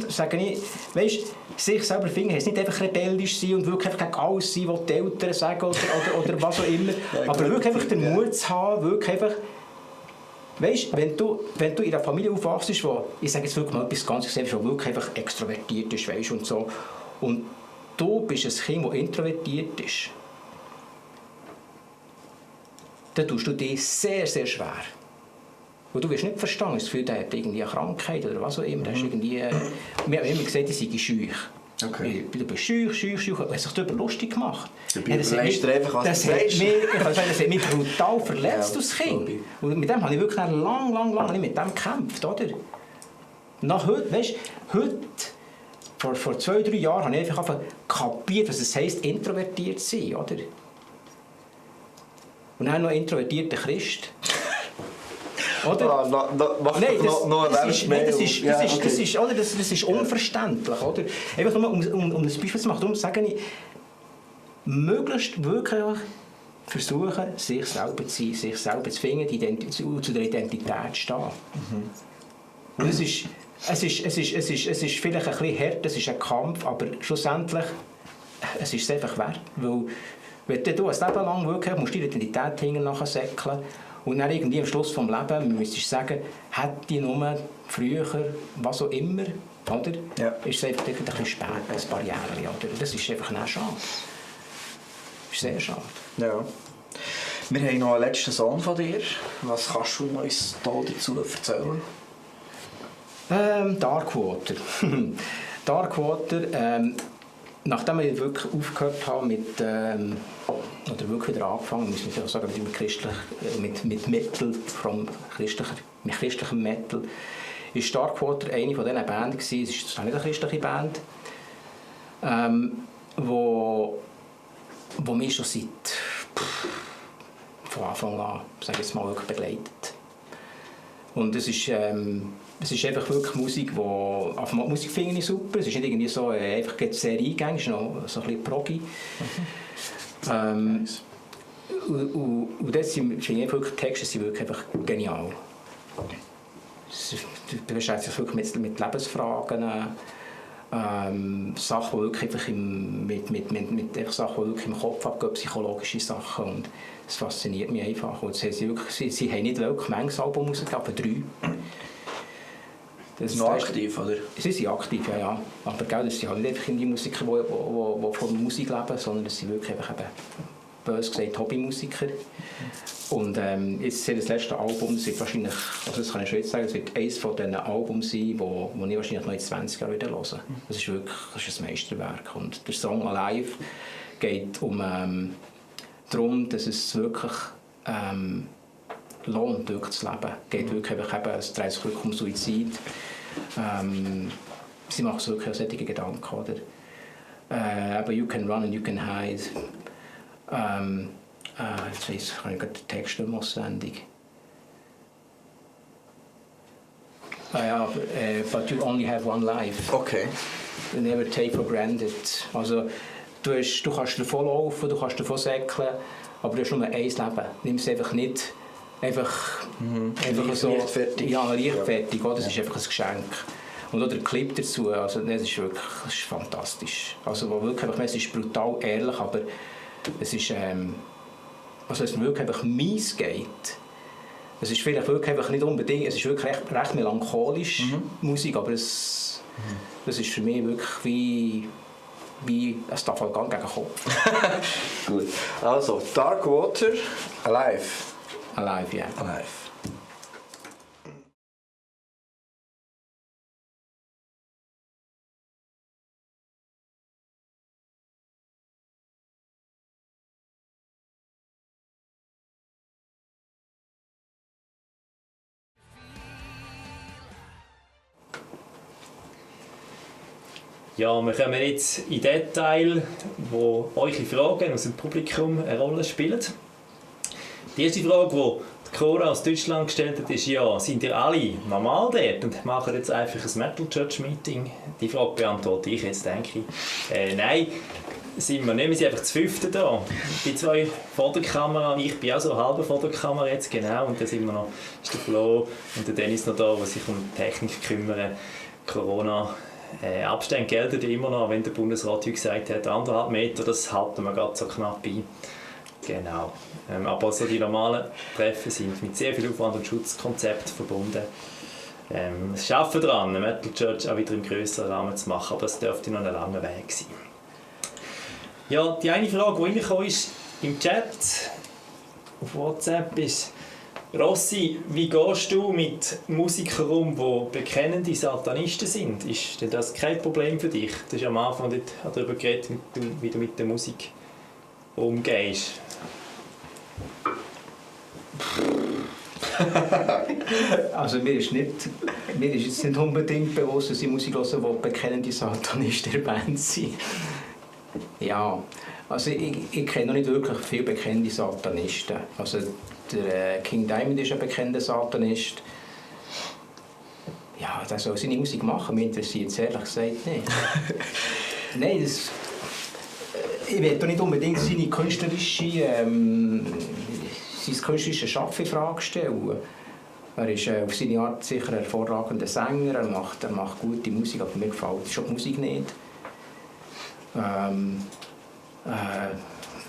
S3: sage ich, weißt, sich selber finden, heisst nicht einfach rebellisch sein und wirklich einfach gegen alles sein, was die Eltern sagen oder was auch immer.
S2: Ja,
S3: aber wirklich einfach den Mut zu haben, wirklich einfach, weißt, wenn du in einer Familie aufwachst, wo, ich sage jetzt wirklich mal etwas ganz Extremes, wo wirklich einfach extrovertiert ist, weißt, und so, und du bist ein Kind, das introvertiert ist, dann tust du dich sehr, sehr schwer. Und du wirst nicht verstanden, das Gefühl, der hat irgendwie eine Krankheit oder was auch immer. Ist irgendwie, wir haben immer gesagt, ich sei schüch.
S2: Okay.
S3: Du bist schüch. Er hat sich darüber lustig gemacht.
S2: Das hat
S3: mich brutal verletzt als Kind. Und mit dem habe ich wirklich lang mit dem gekämpft. Oder? Nach heute, weißt, heute, vor 2-3 Jahren, habe ich einfach kapiert, was es heisst, introvertiert zu sein. Oder? Und dann noch ein introvertierter Christ. Oder? Das ist unverständlich. Oder? Einfach nur, um das Beispiel zu machen, darum sage ich, möglichst wirklich versuchen, sich selber zu sein, sich selber zu finden, zu der Identität zu stehen. Und es ist vielleicht ein bisschen hart, es ist ein Kampf, aber schlussendlich es ist es einfach wert. Weil wenn du ein Leben lang wirklich musst, die Identität hinten nachher säckeln und dann irgendwie am Schluss des Lebens müsstest du sagen, hätte ich nur früher, was auch immer, oder? Ja. Ist es einfach ein bisschen spät, ein paar Jahre. Oder? Das ist einfach eine schade. Das ist sehr schade.
S2: Ja. Wir haben noch einen letzten Song von dir. Was kannst du uns dazu erzählen?
S3: Darkwater. Darkwater, nachdem ich wirklich aufgehört habe oder wirklich wieder angefangen, muss ich sagen, mit Metal, mit christlichem Metal, ist Darkwater eine von diesen Bands gewesen. Es ist nicht eine christliche Band, wo mich schon von Anfang an, sage ich jetzt mal, wirklich begleitet. Und es ist einfach wirklich Musik, die Musik finde ich super. Es ist nicht irgendwie so einfach sehr eingängig, es ist noch so ein bisschen proggy. Nice. Und das finde ich wirklich, die Texte sind wirklich einfach genial. Du beschäftigst dich wirklich mit Lebensfragen, Sachen, die wirklich einfach mit Sachen, die wirklich im Kopf abgehen, psychologische Sachen. Und das fasziniert mich einfach. Und sie haben nicht wirklich manches Album rausgegeben, aber 3.
S2: Das ist noch aktiv, oder?
S3: Sie sind aktiv, ja. Aber das sind halt nicht einfach die Musiker, die von Musik leben, sondern es sind wirklich einfach bös gesagt Hobbymusiker. Und jetzt das letzte Album, das wird wahrscheinlich, also das kann ich schon jetzt sagen, es wird eines von diesen Alben sein, wo ich wahrscheinlich noch in 20 Jahren wieder höre. Das ist wirklich ein Meisterwerk. Und der Song «Alive» geht darum, dass es wirklich lohnt, wirklich zu leben. Es geht wirklich eben, es dreht sich wirklich um Suizid. Sie machen sich wirklich solche Gedanken, oder? Aber «You can run and you can hide». Jetzt kann ich gerade den Text nicht mehr auswendig. But you only have one life.
S2: Okay.
S3: Never take for granted. Also, du kannst davonlaufen, du kannst davon säckeln, aber du hast nur ein Leben. Nimm es einfach nicht einfach so leichtfertig. Ja, leichtfertig. Ja. Das ist einfach ein Geschenk. Und auch der Clip dazu, also, das ist wirklich fantastisch. Also, es ist brutal ehrlich, aber es ist, also es wirklich einfach mies geht. Es ist vielleicht wirklich einfach nicht unbedingt, es ist wirklich recht melancholisch, Musik, aber das ist für mich wirklich wie ein Tafelgang gegen den Kopf.
S2: Gut. Also, Darkwater, Alive.
S3: Alive, ja.
S2: Alive.
S1: Ja, wir kommen jetzt in den Teil, wo eure Fragen aus dem Publikum eine Rolle spielen. Die erste Frage, die Cora aus Deutschland gestellt hat, ist ja, sind ihr alle normal dort und machen jetzt einfach ein Metal Church Meeting? Die Frage beantworte ich jetzt, denke ich. Nein, sind wir nicht, wir sind einfach zu fünften da. Die zwei vor der Kamera, ich bin auch so halb vor der Kamera jetzt, genau, und dann sind wir noch, ist der Flo und der Dennis noch da, die sich um die Technik kümmern. Corona Abstände gelten ja immer noch, wenn der Bundesrat wie gesagt hat, 1,5 Meter, das halten wir gerade so knapp ein. Genau. Aber so die normalen Treffen sind mit sehr viel Aufwand und Schutzkonzept verbunden. Es arbeiten daran, eine Metal Church auch wieder im grösseren Rahmen zu machen, aber es dürfte noch ein langer Weg sein. Ja, die eine Frage, die reingekommen ist im Chat auf WhatsApp ist: Rossi, wie gehst du mit Musikern um, die bekennende Satanisten sind? Ist denn das kein Problem für dich? Du hast am Anfang darüber geredet, wie du mit der Musik umgehst.
S3: Also mir ist jetzt nicht unbedingt bewusst, dass ich Musik höre, die bekennende Satanisten der Band sind. Ja, also ich kenne noch nicht wirklich viele bekennende Satanisten. Also der King Diamond ist ein bekennender Satanist. Ja, der soll seine Musik machen, mich interessiert es ehrlich gesagt nicht. Nein, ich will doch nicht unbedingt seine sein künstlerisches Schaffen in Frage stellen. Er ist auf seine Art sicher ein hervorragender Sänger, er macht gute Musik, aber mir gefällt schon die Musik nicht.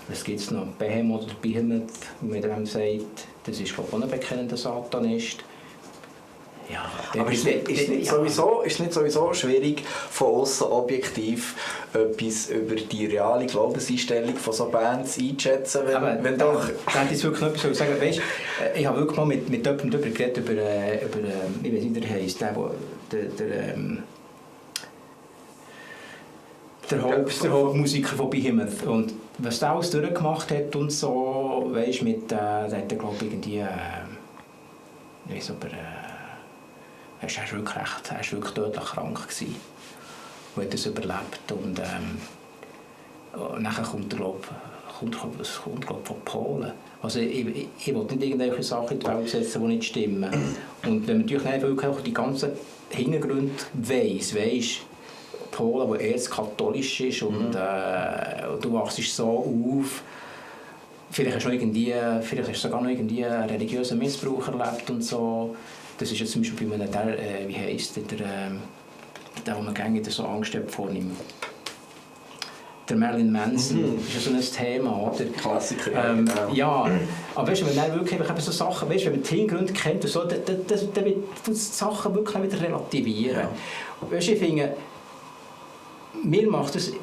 S3: Was gibt es noch? Behemoth oder Behemoth, wie man dem sagt, das ist glaube ich auch ein bekennender Satanist. Ja,
S2: aber ist nicht sowieso schwierig, von außen objektiv etwas über die reale Glaubenseinstellung von so Bands einzuschätzen, wenn doch...
S3: Ich hätte jetzt wirklich noch etwas sagen. Weißt, ich habe wirklich mal mit jemandem darüber geredet, über ich weiß nicht, wie der heisst, der Hauptmusiker von Behemoth. Und was der alles durchgemacht hat und so, weißt, der hat glaube ich irgendwie... ich weiss aber... Er war wirklich tödlich krank gewesen und hat es überlebt. Und nachher kommt er, glaube von Polen. Also ich will nicht irgendwelche Sachen in die Welt setzen, die nicht stimmen. Und wenn man natürlich wirklich auch die ganzen Hintergründe weiss, Polen, wo erzkatholisch ist und du wachst so auf, vielleicht hast du sogar noch irgendwie einen religiösen Missbrauch erlebt und so. Das ist jetzt zum Beispiel bei einem, wie heisst der man gerne so Angst hat vor ihm. Der Marilyn Manson ist ja so ein Thema, oder?
S2: Klassiker,
S3: ja. Aber weißt du, wenn man wirklich so Sachen, weißt, wenn man die Hintergründe kennt, so, dann wird die Sachen wirklich wieder relativieren. Ja. Weißt du, ich finde, mir macht es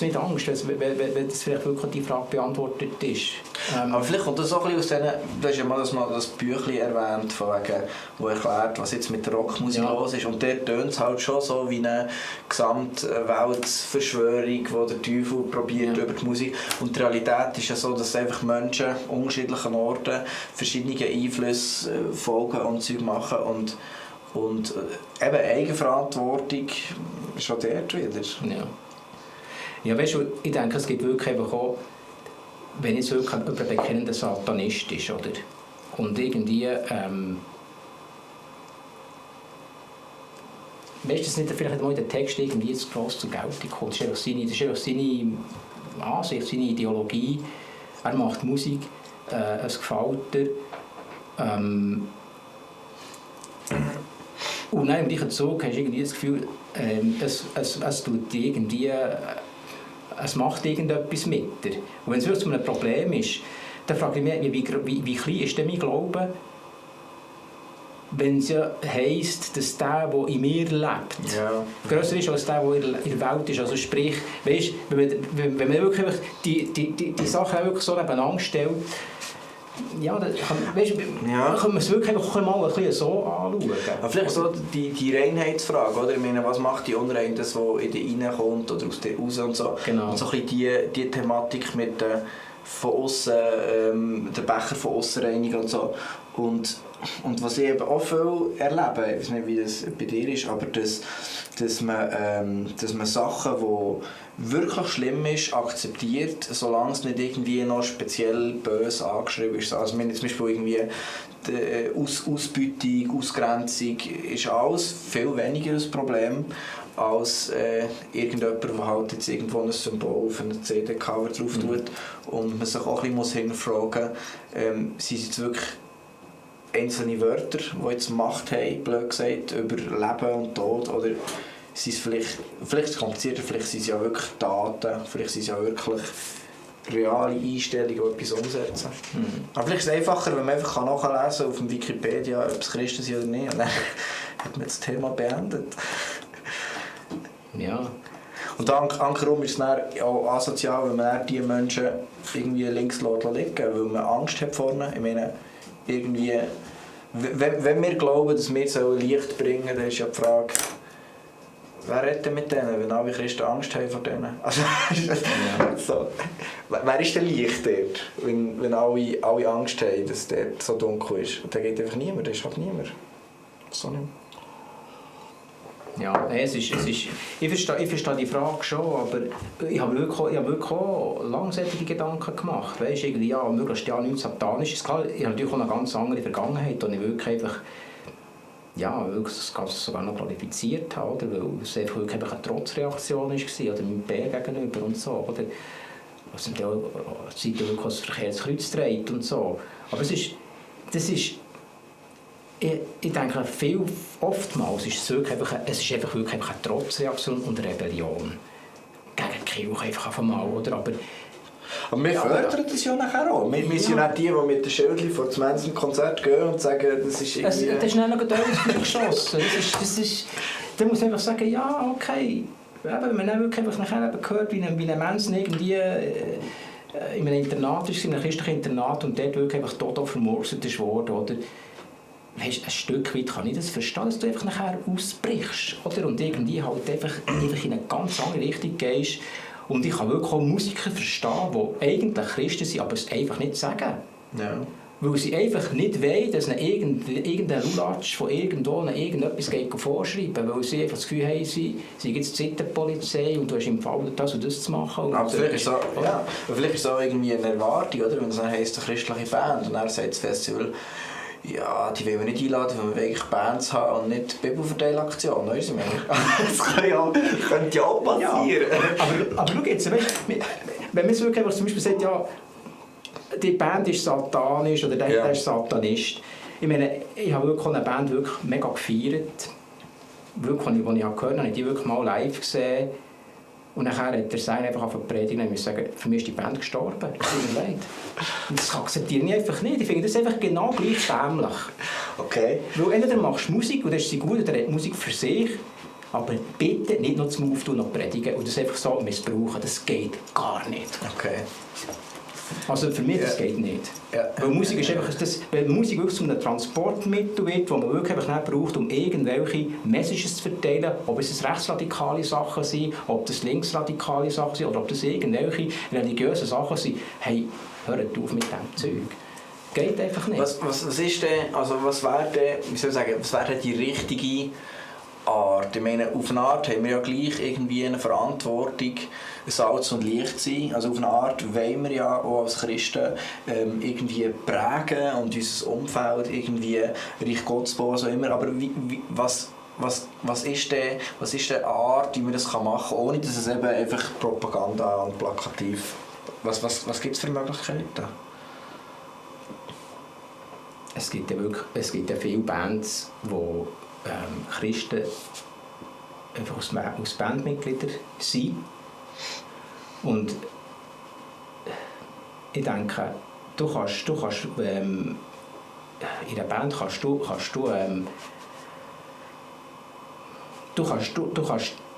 S3: nicht Angst, wenn das vielleicht wirklich die Frage beantwortet ist.
S2: Aber vielleicht kommt das auch ein bisschen aus denen, du hast ja mal das Büchlein erwähnt, von wegen, wo erklärt, was jetzt mit der Rockmusik los ist. Und dort tönt es halt schon so wie eine Gesamtweltverschwörung, wo der Teufel probiert über die Musik. Und die Realität ist ja so, dass einfach Menschen an unterschiedlichen Orten verschiedene Einflüsse folgen und Zeug machen. Und eben Eigenverantwortung schon dort wieder.
S3: Ja, weißt du, ich denke, es gibt wirklich auch, wenn jetzt wirklich ein bekennender Satanist ist, oder? Und irgendwie, weißt du, dass nicht vielleicht mal in den Text irgendwie jetzt gross zur Geltung kommt. Das ist einfach seine Ansicht, seine Ideologie. Er macht Musik, es gefällt ihm. Und dann im gleichen Zug hast du irgendwie das Gefühl, es macht irgendetwas mit dir. Und wenn es wirklich ein Problem ist, dann frage ich mich, wie klein ist denn mein Glaube, wenn es ja heisst, dass der in mir lebt, grösser ist als der in der Welt ist. Also sprich, weißt, wenn man wirklich die Sachen auch wirklich so nebeneinander stellt, ja, dann kann man es wirklich einfach mal ein bisschen so anschauen.
S2: Aber vielleicht so die Reinheitsfrage, oder? Ich meine, was macht die Unreinheit, das in dich reinkommt oder aus dir raus und so.
S3: Genau.
S2: Und so ein bisschen die Thematik mit von außen, den Becher von außen reinigen und so. Und was ich eben auch viel erlebe, ich weiß nicht, wie das bei dir ist, aber dass man Sachen, die wirklich schlimm ist, akzeptiert, solange es nicht irgendwie noch speziell böse angeschrieben ist. Also wenn jetzt zum Beispiel irgendwie die Ausbeutung, Ausgrenzung ist alles viel weniger ein Problem als irgendjemand, der halt jetzt irgendwo ein Symbol auf einem CD-Cover drauf tut und man sich auch ein bisschen hinterfragen muss, sind es jetzt wirklich einzelne Wörter, die jetzt Macht haben, blöd gesagt, über Leben und Tod, oder sind es vielleicht ist es komplizierter, vielleicht sind es ja wirklich Daten, vielleicht sind es ja wirklich reale Einstellungen, die etwas umsetzen. Aber vielleicht ist es einfacher, wenn man einfach nachlesen kann auf dem Wikipedia, ob es Christen sind oder nicht, und dann hat man das Thema beendet.
S3: Ja.
S2: Und ankerum ist es dann auch asozial, wenn man dann die Menschen irgendwie links liegen lässt, weil man Angst hat vorne. Ich meine, irgendwie, wenn wir glauben, dass wir Licht bringen sollen, dann ist ja die Frage, wer redet mit denen, wenn alle Christen Angst haben vor denen? Also, so. Wer ist denn Licht dort, wenn alle Angst haben, dass es dort so dunkel ist? Und dann geht einfach niemand, da ist halt niemand. So nicht.
S3: Ja, ich verstehe die Frage schon, aber ich habe wirklich auch langseitige Gedanken gemacht. Weißt, irgendwie, ja, möglichst ja nichts Satanisches. Ich habe natürlich auch eine ganz andere Vergangenheit, und ich wirklich einfach, ja, wirklich das Ganze sogar noch glorifiziert habe, oder? Weil es einfach wirklich eine Trotzreaktion war, oder mit Bär gegenüber und so, oder? Also die Zeit wirklich das Verkehrskreuz dreht und so. Aber das ist ich denke, oftmals ist es einfach wirklich eine Trotzreaktion und Rebellion gegen die Kirche einfach einmal, oder? Aber
S2: wir fördern das ja nachher auch. Wir sind ja nicht die mit den Schildchen vor dem Konzert gehen und sagen, das ist irgendwie...
S3: Das ist nicht noch ein geschossen. Da muss man einfach sagen, ja, okay. Wenn man dann wirklich nachher gehört, wie ein Mensch irgendwie in einem Internat ist, in einem christlichen Internat, und dort wirklich einfach tot vermurkset ist worden, oder? Weißt, ein Stück weit kann ich das verstehen, dass du einfach nachher ausbrichst, oder? Und irgendwie halt einfach in eine ganz andere Richtung gehst. Und ich kann wirklich auch Musiker verstehen, die eigentlich Christen sind, aber es einfach nicht sagen.
S2: Ja.
S3: Weil sie einfach nicht wollen, dass irgendein Lulatsch von irgendwo irgendetwas vorschreiben, weil sie einfach das Gefühl haben, sie sind jetzt die Zeitenpolizei und du hast im Fall das und das zu machen.
S2: Aber vielleicht ist es auch irgendwie eine Erwartung, oder? Wenn es dann heisst, eine christliche Band, und dann sagt das Festival, ja, die wollen wir nicht einladen, weil wir wirklich Bands haben und nicht Bibelverteilaktionen, weißt du? Das könnte ja auch passieren.
S3: Ja, aber schau jetzt, weißt, wenn man es wirklich zum Beispiel sagt, ja, die Band ist satanisch oder der ist Satanist. Ich meine, ich habe wirklich eine Band wirklich mega gefeiert. Wirklich, als ich gehört habe, ich die wirklich mal live gesehen. Und nachher hat der Sein einfach auf der Predigt und ich sagen, für mich ist die Band gestorben. Das tut mir leid. Und das akzeptiere ich einfach nicht. Ich finde das einfach genau gleich dämlich.
S2: Okay.
S3: Weil entweder machst du Musik und das ist sie gut, oder hat Musik für sich. Aber bitte nicht noch zum Auftun noch predigen und das einfach so missbrauchen. Das geht gar nicht.
S2: Okay.
S3: Also für mich, das geht nicht.
S2: Ja.
S3: Weil Musik ist einfach, weil Musik wirklich zu einem Transportmittel wird, das man wirklich einfach nicht braucht, um irgendwelche Messages zu verteilen, ob es rechtsradikale Sachen sind, ob das linksradikale Sachen sind oder ob das irgendwelche religiöse Sachen sind. Hey, hört auf mit dem Zeug. Geht einfach nicht.
S2: Was ist denn, also was wäre denn die richtige Art? Ich meine, auf eine Art haben wir ja gleich irgendwie eine Verantwortung, Salz und Licht zu sein. Also auf eine Art wollen wir ja auch als Christen irgendwie prägen und unser Umfeld irgendwie Reich Gottes bauen, so immer. Aber was ist denn eine Art, wie man das machen kann, ohne dass es eben einfach Propaganda und plakativ... Was gibt es für Möglichkeiten?
S3: Es gibt ja viele Bands, wo Christen einfach aus Bandmitgliedern sind. Und ich denke, du kannst in einer Band kannst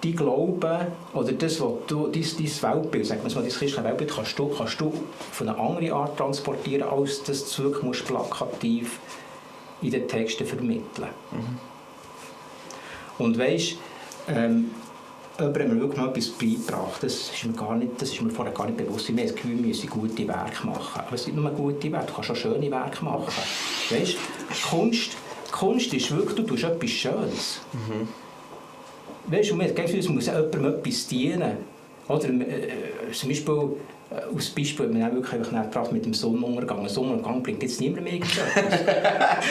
S3: die Glauben oder das, was du, dein Weltbild, sagen wir mal, dein christliche Weltbild, kannst du auf eine andere Art transportieren, als dass du wirklich plakativ in den Texten vermitteln. Und weisst, jemand hat mir wirklich mal etwas beigebracht. Das ist mir vorher gar nicht bewusst. Ich habe das Gefühl, wir müssen gute Werke machen. Aber es sind nur gute Werke, du kannst auch schöne Werke machen. Weißt, die Kunst ist wirklich, du tust etwas Schönes. Weißt, und es muss jemandem etwas dienen. Oder, zum Beispiel, als Beispiel, wir haben wirklich gebracht mit dem Sonnenuntergang. Ein Sonnenuntergang bringt jetzt niemand mehr irgendetwas.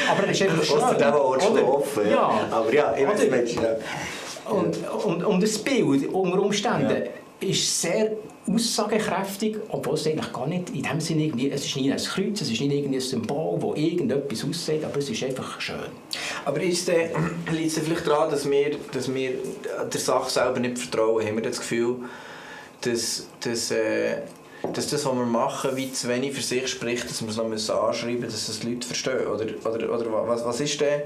S3: Aber er ist einfach schön.
S2: Ausser der schlafen.
S3: Ja.
S2: Aber ja, ich weiß nicht.
S3: Und das Bild unter Umständen ist sehr aussagekräftig, obwohl es eigentlich gar nicht in dem Sinne irgendwie, es ist nicht ein Kreuz, es ist nicht irgendwie ein Symbol, das irgendetwas aussieht, aber es ist einfach schön.
S2: Aber liegt es vielleicht daran, dass wir der Sache selber nicht vertrauen? Haben wir das Gefühl, dass das, was wir machen, wie zu wenig für sich spricht, dass wir es noch anschreiben müssen, dass es die Leute verstehen? Oder was ist denn?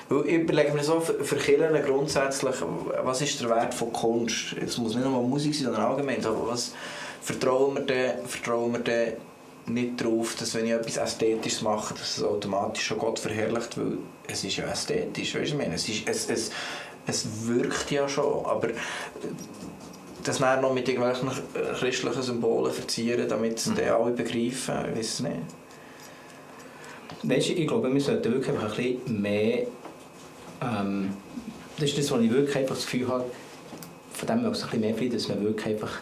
S2: Weil ich überlege mir so, für Kirchen grundsätzlich, was ist der Wert von Kunst? Es muss nicht nur Musik sein, sondern allgemein. Aber was vertrauen wir denn nicht darauf, dass wenn ich etwas Ästhetisches mache, dass es automatisch schon Gott verherrlicht, weil es ist ja ästhetisch, weißt du, ich meine, es wirkt ja schon, aber das dann noch mit irgendwelchen christlichen Symbolen verzieren, damit es dann alle begreifen, ich weiß es nicht.
S3: Weißt du, ich glaube, wir sollten wirklich einfach ein bisschen mehr das ist das, was ich wirklich einfach das Gefühl habe, von dem möchte ich ein bisschen mehr Frieden, dass man wirklich einfach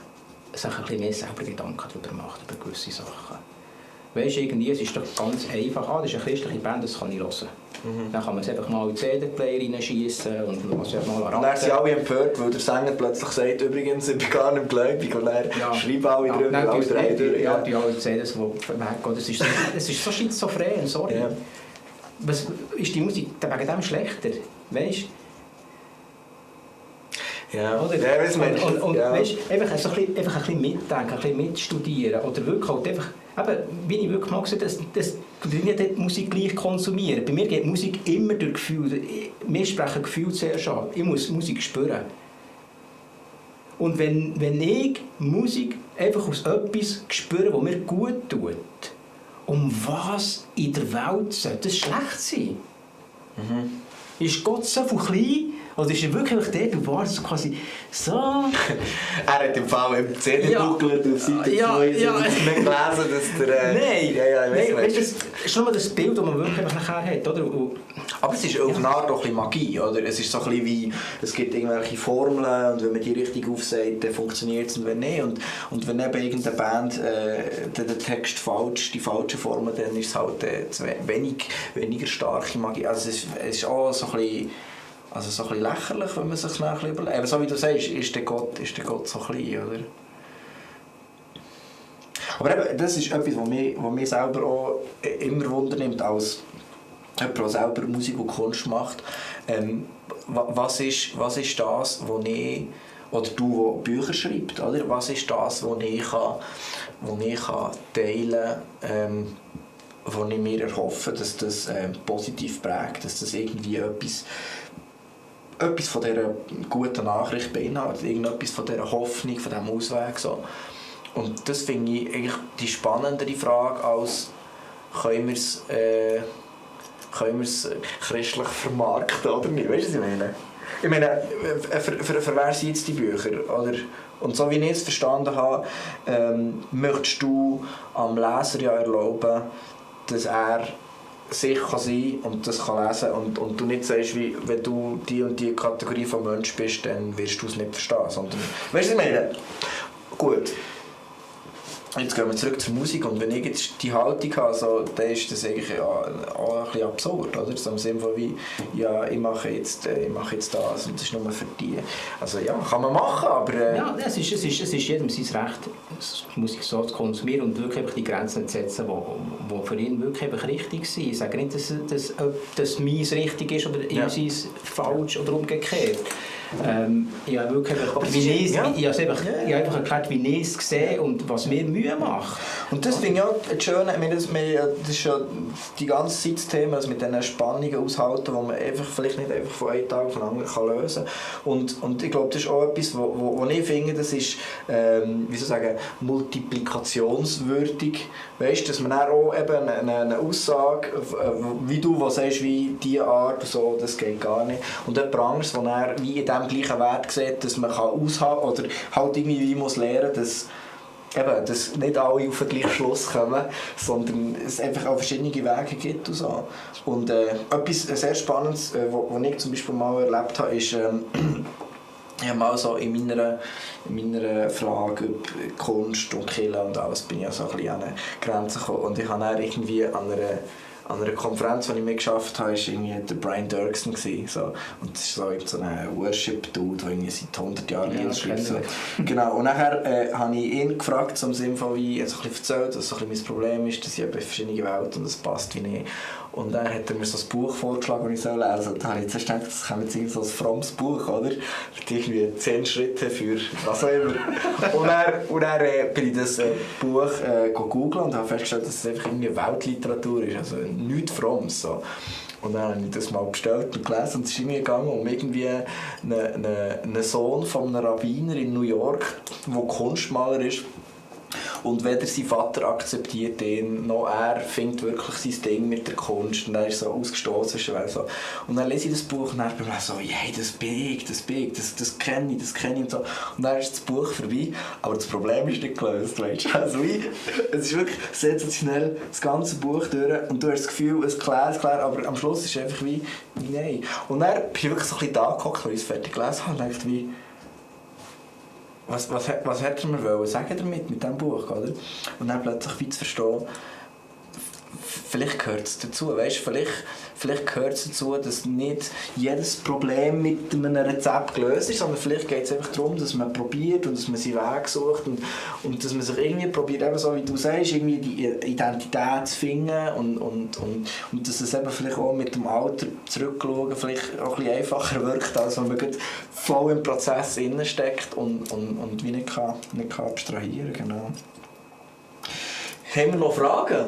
S3: sich ein bisschen mehr selber Gedanken darüber macht, über gewisse Sachen. Weißt du, irgendwie, es ist doch ganz einfach, das ist eine christliche Band, das kann ich hören. Dann kann man es einfach mal in den CD-Player reinschiessen und man kann mal
S2: und dann sind alle empört, weil der Sänger plötzlich sagt, übrigens, ich bin gar nicht gläubig, und dann schreiben alle drüber, alle drei durch.
S3: Ja, die alle CDs, die weggehen, das ist so schizophren, sorry. Ja. Was ist die Musik wegen dem schlechter, weißt du?
S2: Ja,
S3: oder?
S2: Ja,
S3: weißt, einfach ein bisschen mitdenken, ein bisschen mitstudieren oder wirklich halt einfach, eben, wie ich wirklich mal gesagt habe, du nicht die Musik gleich konsumieren. Bei mir geht Musik immer durch Gefühl. Wir sprechen Gefühl zuerst an. Ich muss Musik spüren. Und wenn ich Musik einfach aus etwas spüre, was mir gut tut, was in der Welt sollte das schlecht sein? Ist Gott so viel klein? Oder ist er wirklich der, du warst quasi so...
S2: Er hat im Fall im CD-Bucklet auf Seite 2 nicht gelesen, dass der...
S3: Nein, weißt du, das ist nur das Bild, das man wirklich nachher hat, oder?
S2: Aber es ist auf eine Art auch ein bisschen Magie, oder? Es ist so ein bisschen wie, es gibt irgendwelche Formeln und wenn man die richtig aufsagt, dann funktioniert es und wenn nicht. Und wenn eben irgendeine Band der Text falsch, die falsche Formel, dann ist es halt weniger starke Magie. Also es ist auch so ein bisschen... Also so ein bisschen lächerlich, wenn man sich das ein überlegt. Aber so wie du sagst, ist der Gott so klein, oder? Aber eben, das ist etwas, was mich selber auch immer wundernimmt, als jemand, der selber Musik und Kunst macht. Was ist das, was ich, oder du, der Bücher schreibst, oder? Was ist das, was ich teilen kann, wo ich mir erhoffe, dass das positiv prägt, dass das irgendwie etwas von dieser guten Nachricht beinhaltet, irgendetwas von dieser Hoffnung, von diesem Ausweg. So. Und das finde ich eigentlich die spannendere Frage, als können wir es christlich vermarkten oder nicht? Weißt du, was ich meine? Ich meine, für wer sind jetzt die Bücher? Oder? Und so wie ich es verstanden habe, möchtest du am Leser ja erlauben, dass er sich kann sein und das kann lesen und du nicht sagst, wie, wenn du die und die Kategorie von Mensch bist, dann wirst du es nicht verstehen. Sondern, weißt du, was ich meine? Gut. Jetzt gehen wir zurück zur Musik und wenn ich jetzt die Haltung habe, so, dann ist das eigentlich auch ein bisschen absurd, oder? So im Sinne von wie, ja, ich mache jetzt das und das ist nur für die. Also ja, kann man machen, aber...
S3: Ja, es ist jedem sein Recht, Musik so zu konsumieren und wirklich die Grenzen zu setzen, die für ihn wirklich richtig sind. Ich sage nicht, dass meins richtig ist oder ihm sein falsch oder umgekehrt. Ich habe wirklich einfach erklärt, wie ich es sehe und was mir Mühe Mühe macht.
S2: Und das finde ich auch schön, das ist ja die ganze Zeit das Thema, also mit diesen Spannungen aushalten, die man einfach, vielleicht nicht einfach von einem Tag auf den anderen kann lösen kann. Und ich glaube, das ist auch etwas, wo ich finde, das ist wie soll ich sagen, multiplikationswürdig. Weißt, dass man dann auch eben eine Aussage, wie du was sagst, wie diese Art, so, das geht gar nicht. Und jemand anderes, der dann wie in dem gleichen Wert sieht, dass man aushalten kann oder halt irgendwie muss lernen, dass nicht alle auf den gleichen Schluss kommen, sondern es einfach auch verschiedene Wege gibt. Und so. Und etwas sehr Spannendes, was ich zum Beispiel mal erlebt habe, ist, ich habe mal so in meiner Frage über Kunst und Kirche und alles bin ich so ein bisschen an eine Grenze gekommen. Und ich habe dann irgendwie an einer Konferenz, die ich mitgeschafft habe, war irgendwie der Brian Dirksen. So. Und das ist so ein Worship-Dude, der irgendwie seit 100 Jahren Lieder schreibt. So. Genau. Und nachher habe ich ihn gefragt, so im Sinne von, wie er so ein bisschen erzählt, dass so ein bisschen mein Problem ist, dass ich bei verschiedenen Welten und das passt wie nicht. Und dann hat er mir so ein Buch vorgeschlagen, das ich lesen soll. Und dann habe ich zuerst gedacht, das kommt jetzt so ein frommes Buch, oder? Irgendwie 10 Schritte für was auch immer. und dann bin ich das Buch googeln und habe festgestellt, dass es einfach irgendwie Weltliteratur ist, also nichts Frommes. So. Und dann habe ich das mal bestellt und gelesen und es ist irgendwie gegangen um irgendwie einen Sohn von einem Rabbiner in New York, der Kunstmaler ist. Und weder sein Vater akzeptiert ihn, noch er findet wirklich sein Ding mit der Kunst. Und er ist so ausgestoßen. So. Und dann lese ich das Buch und dann bin ich so, hey, das kenne ich. Und so. Und dann ist das Buch vorbei. Aber das Problem ist nicht gelöst. Weißt? Also, es ist wirklich sensationell, das ganze Buch durch. Und du hast das Gefühl, es klärt, aber am Schluss ist es einfach wie nein. Und dann bin ich wirklich so ein bisschen da gehockt, weil ich es fertig gelesen habe und dachte wie, was hat er mir sagen damit mit diesem Buch, oder? Und dann plötzlich wie zu verstehen, vielleicht gehört es dazu, weißt? Vielleicht gehört es dazu, dass nicht jedes Problem mit einem Rezept gelöst ist, sondern vielleicht geht es einfach darum, dass man probiert und dass man seinen Weg sucht und dass man sich irgendwie probiert, eben so wie du sagst, irgendwie die Identität zu finden und dass es eben vielleicht auch mit dem Alter zurückschauen vielleicht auch ein bisschen einfacher wirkt, als wenn man voll im Prozess steckt und wie nicht kann abstrahieren kann. Genau. Haben wir noch Fragen?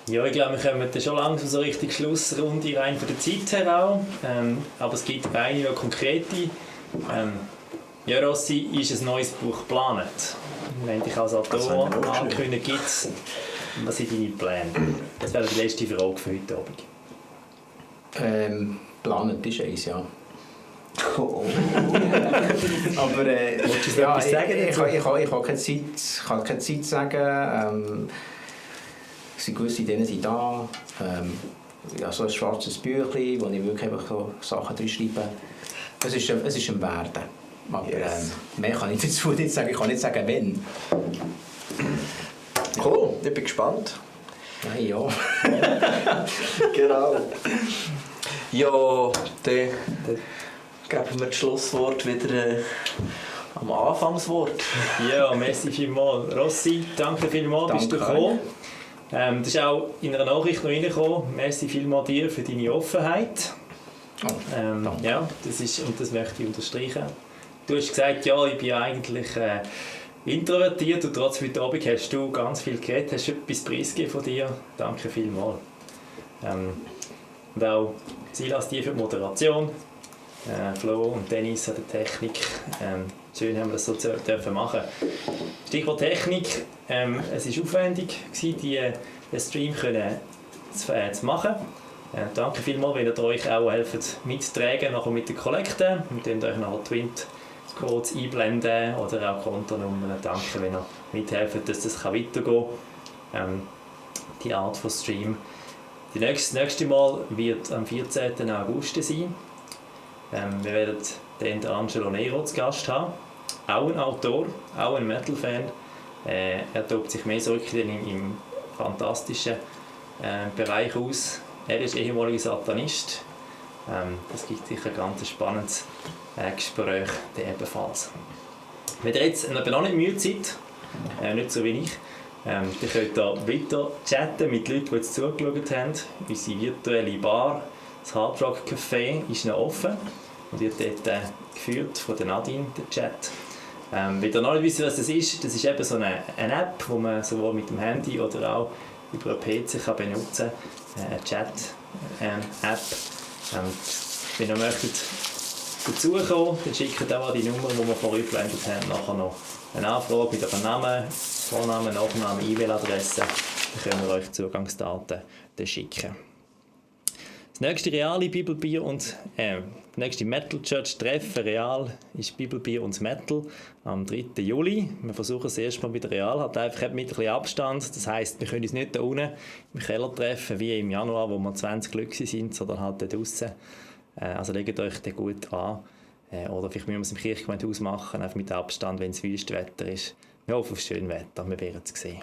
S1: Ja, ich glaube, wir kommen schon langsam so richtig Schlussrunde rein von der Zeit her auch. Aber es gibt einige konkrete. Ja, Rossi, ist ein neues Buch geplant? Wenn dich als Autor ankündigen, gibt es. Was sind deine Pläne? Das wäre die letzte Frage für heute Abend.
S3: Geplant ist eins, ja.
S2: Oh.
S3: Aber
S1: willst du
S3: ja,
S1: etwas sagen?
S3: Ich kann keine Zeit sagen. Gewisse Ideen sind da. Ja, so ein schwarzes Büchlein, wo ich wirklich einfach so Sachen drin schreibe. Es ist ein Werden. Aber mehr kann ich dazu nicht sagen. Ich kann nicht sagen, wenn.
S2: Cool, ich bin gespannt.
S3: Nein, ja.
S2: Genau. Ja, dann geben wir das Schlusswort wieder am Anfangswort.
S1: Ja, merci vielmals. Rossi, danke vielmals, bist du gekommen. Das ist auch in einer Nachricht noch reingekommen. Merci vielmals dir für deine Offenheit. Ja, das möchte ich unterstreichen. Du hast gesagt, ja, ich bin eigentlich introvertiert und trotzdem heute Abend hast du ganz viel geredet, hast etwas preisgegeben von dir. Danke vielmals. Und auch Silas, dir für die Moderation. Flo und Dennis an der Technik. Schön haben wir das so dürfen machen. Stichwort Technik. Es war aufwendig, den Stream zu machen. Danke vielmals, wenn ihr euch auch helft mittragen, nachher mit den Kollekten. Und dann euch nachher Twint-Codes einblenden oder auch Kontonummern. Danke, wenn ihr mithelft, dass das weitergehen kann. Die Art von Stream. Das nächste Mal wird am 14. August sein. Wir werden den Angelo Nero zu Gast haben. Auch ein Autor, auch ein Metal-Fan. Er tobt sich mehr so im fantastischen Bereich aus. Er ist ehemaliger Satanist. Das gibt sicher ein ganz spannendes Gespräch ebenfalls. Wenn ihr jetzt noch nicht müde seid, nicht so wie ich, dann könnt ihr weiter chatten mit Leuten, die jetzt zugeschaut haben. Unsere virtuelle Bar, das Hard Rock Café, ist noch offen und wird dort geführt von der Nadine, der Chat. Wenn ihr noch nicht wisst, was das ist eben so eine App, die man sowohl mit dem Handy oder auch über einen PC kann benutzen kann. Eine Chat-App. Wenn ihr möchtet dazukommen, dann schickt auch an die Nummer, die wir vorhin geblendet haben, nachher noch eine Anfrage mit eurem Namen, Vornamen, Nachnamen, E-Mail-Adresse. Dann können wir euch Zugangsdaten schicken. Das nächste reale Bibelbier und nächste Metal Church Treffen real ist Bibelbier und Metal am 3. Juli. Wir versuchen es erstmal mit real, hat einfach mit ein bisschen Abstand. Das heisst, wir können uns nicht da unten im Keller treffen wie im Januar, wo wir 20 Leute sind, sondern halt da draussen. Also legt euch den gut an. Oder vielleicht müssen wir es im Kirchgemeindehaus machen, einfach mit Abstand, wenn es Wüstwetter ist. Wir hoffen auf schönes Wetter, wir werden es sehen.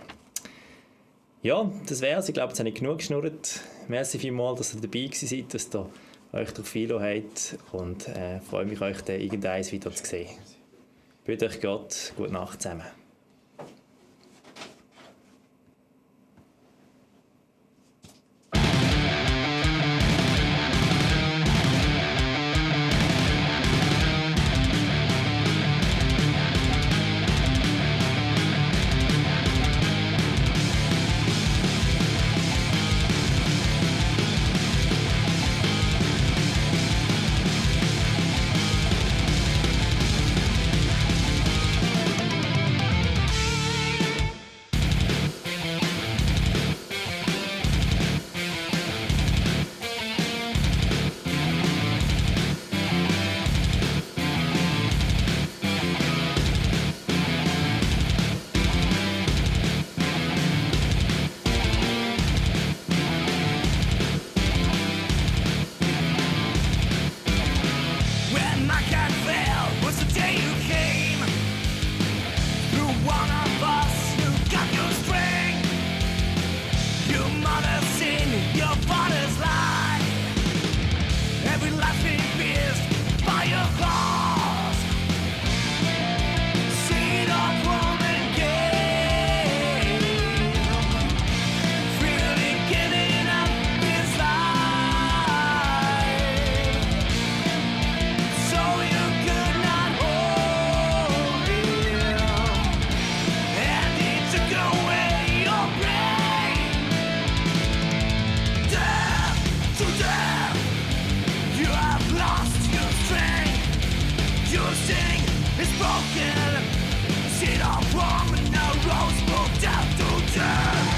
S1: Ja, das wär's. Ich glaube, jetzt habe ich genug geschnurrt. Merci vielmals, dass ihr dabei seid, dass ihr euch darauf einlassen habt und freue mich, euch dann irgendwann wieder zu sehen. Bitte euch Gott, gute Nacht zusammen.
S4: Broken, sit up wrong, no rose booked out to turn.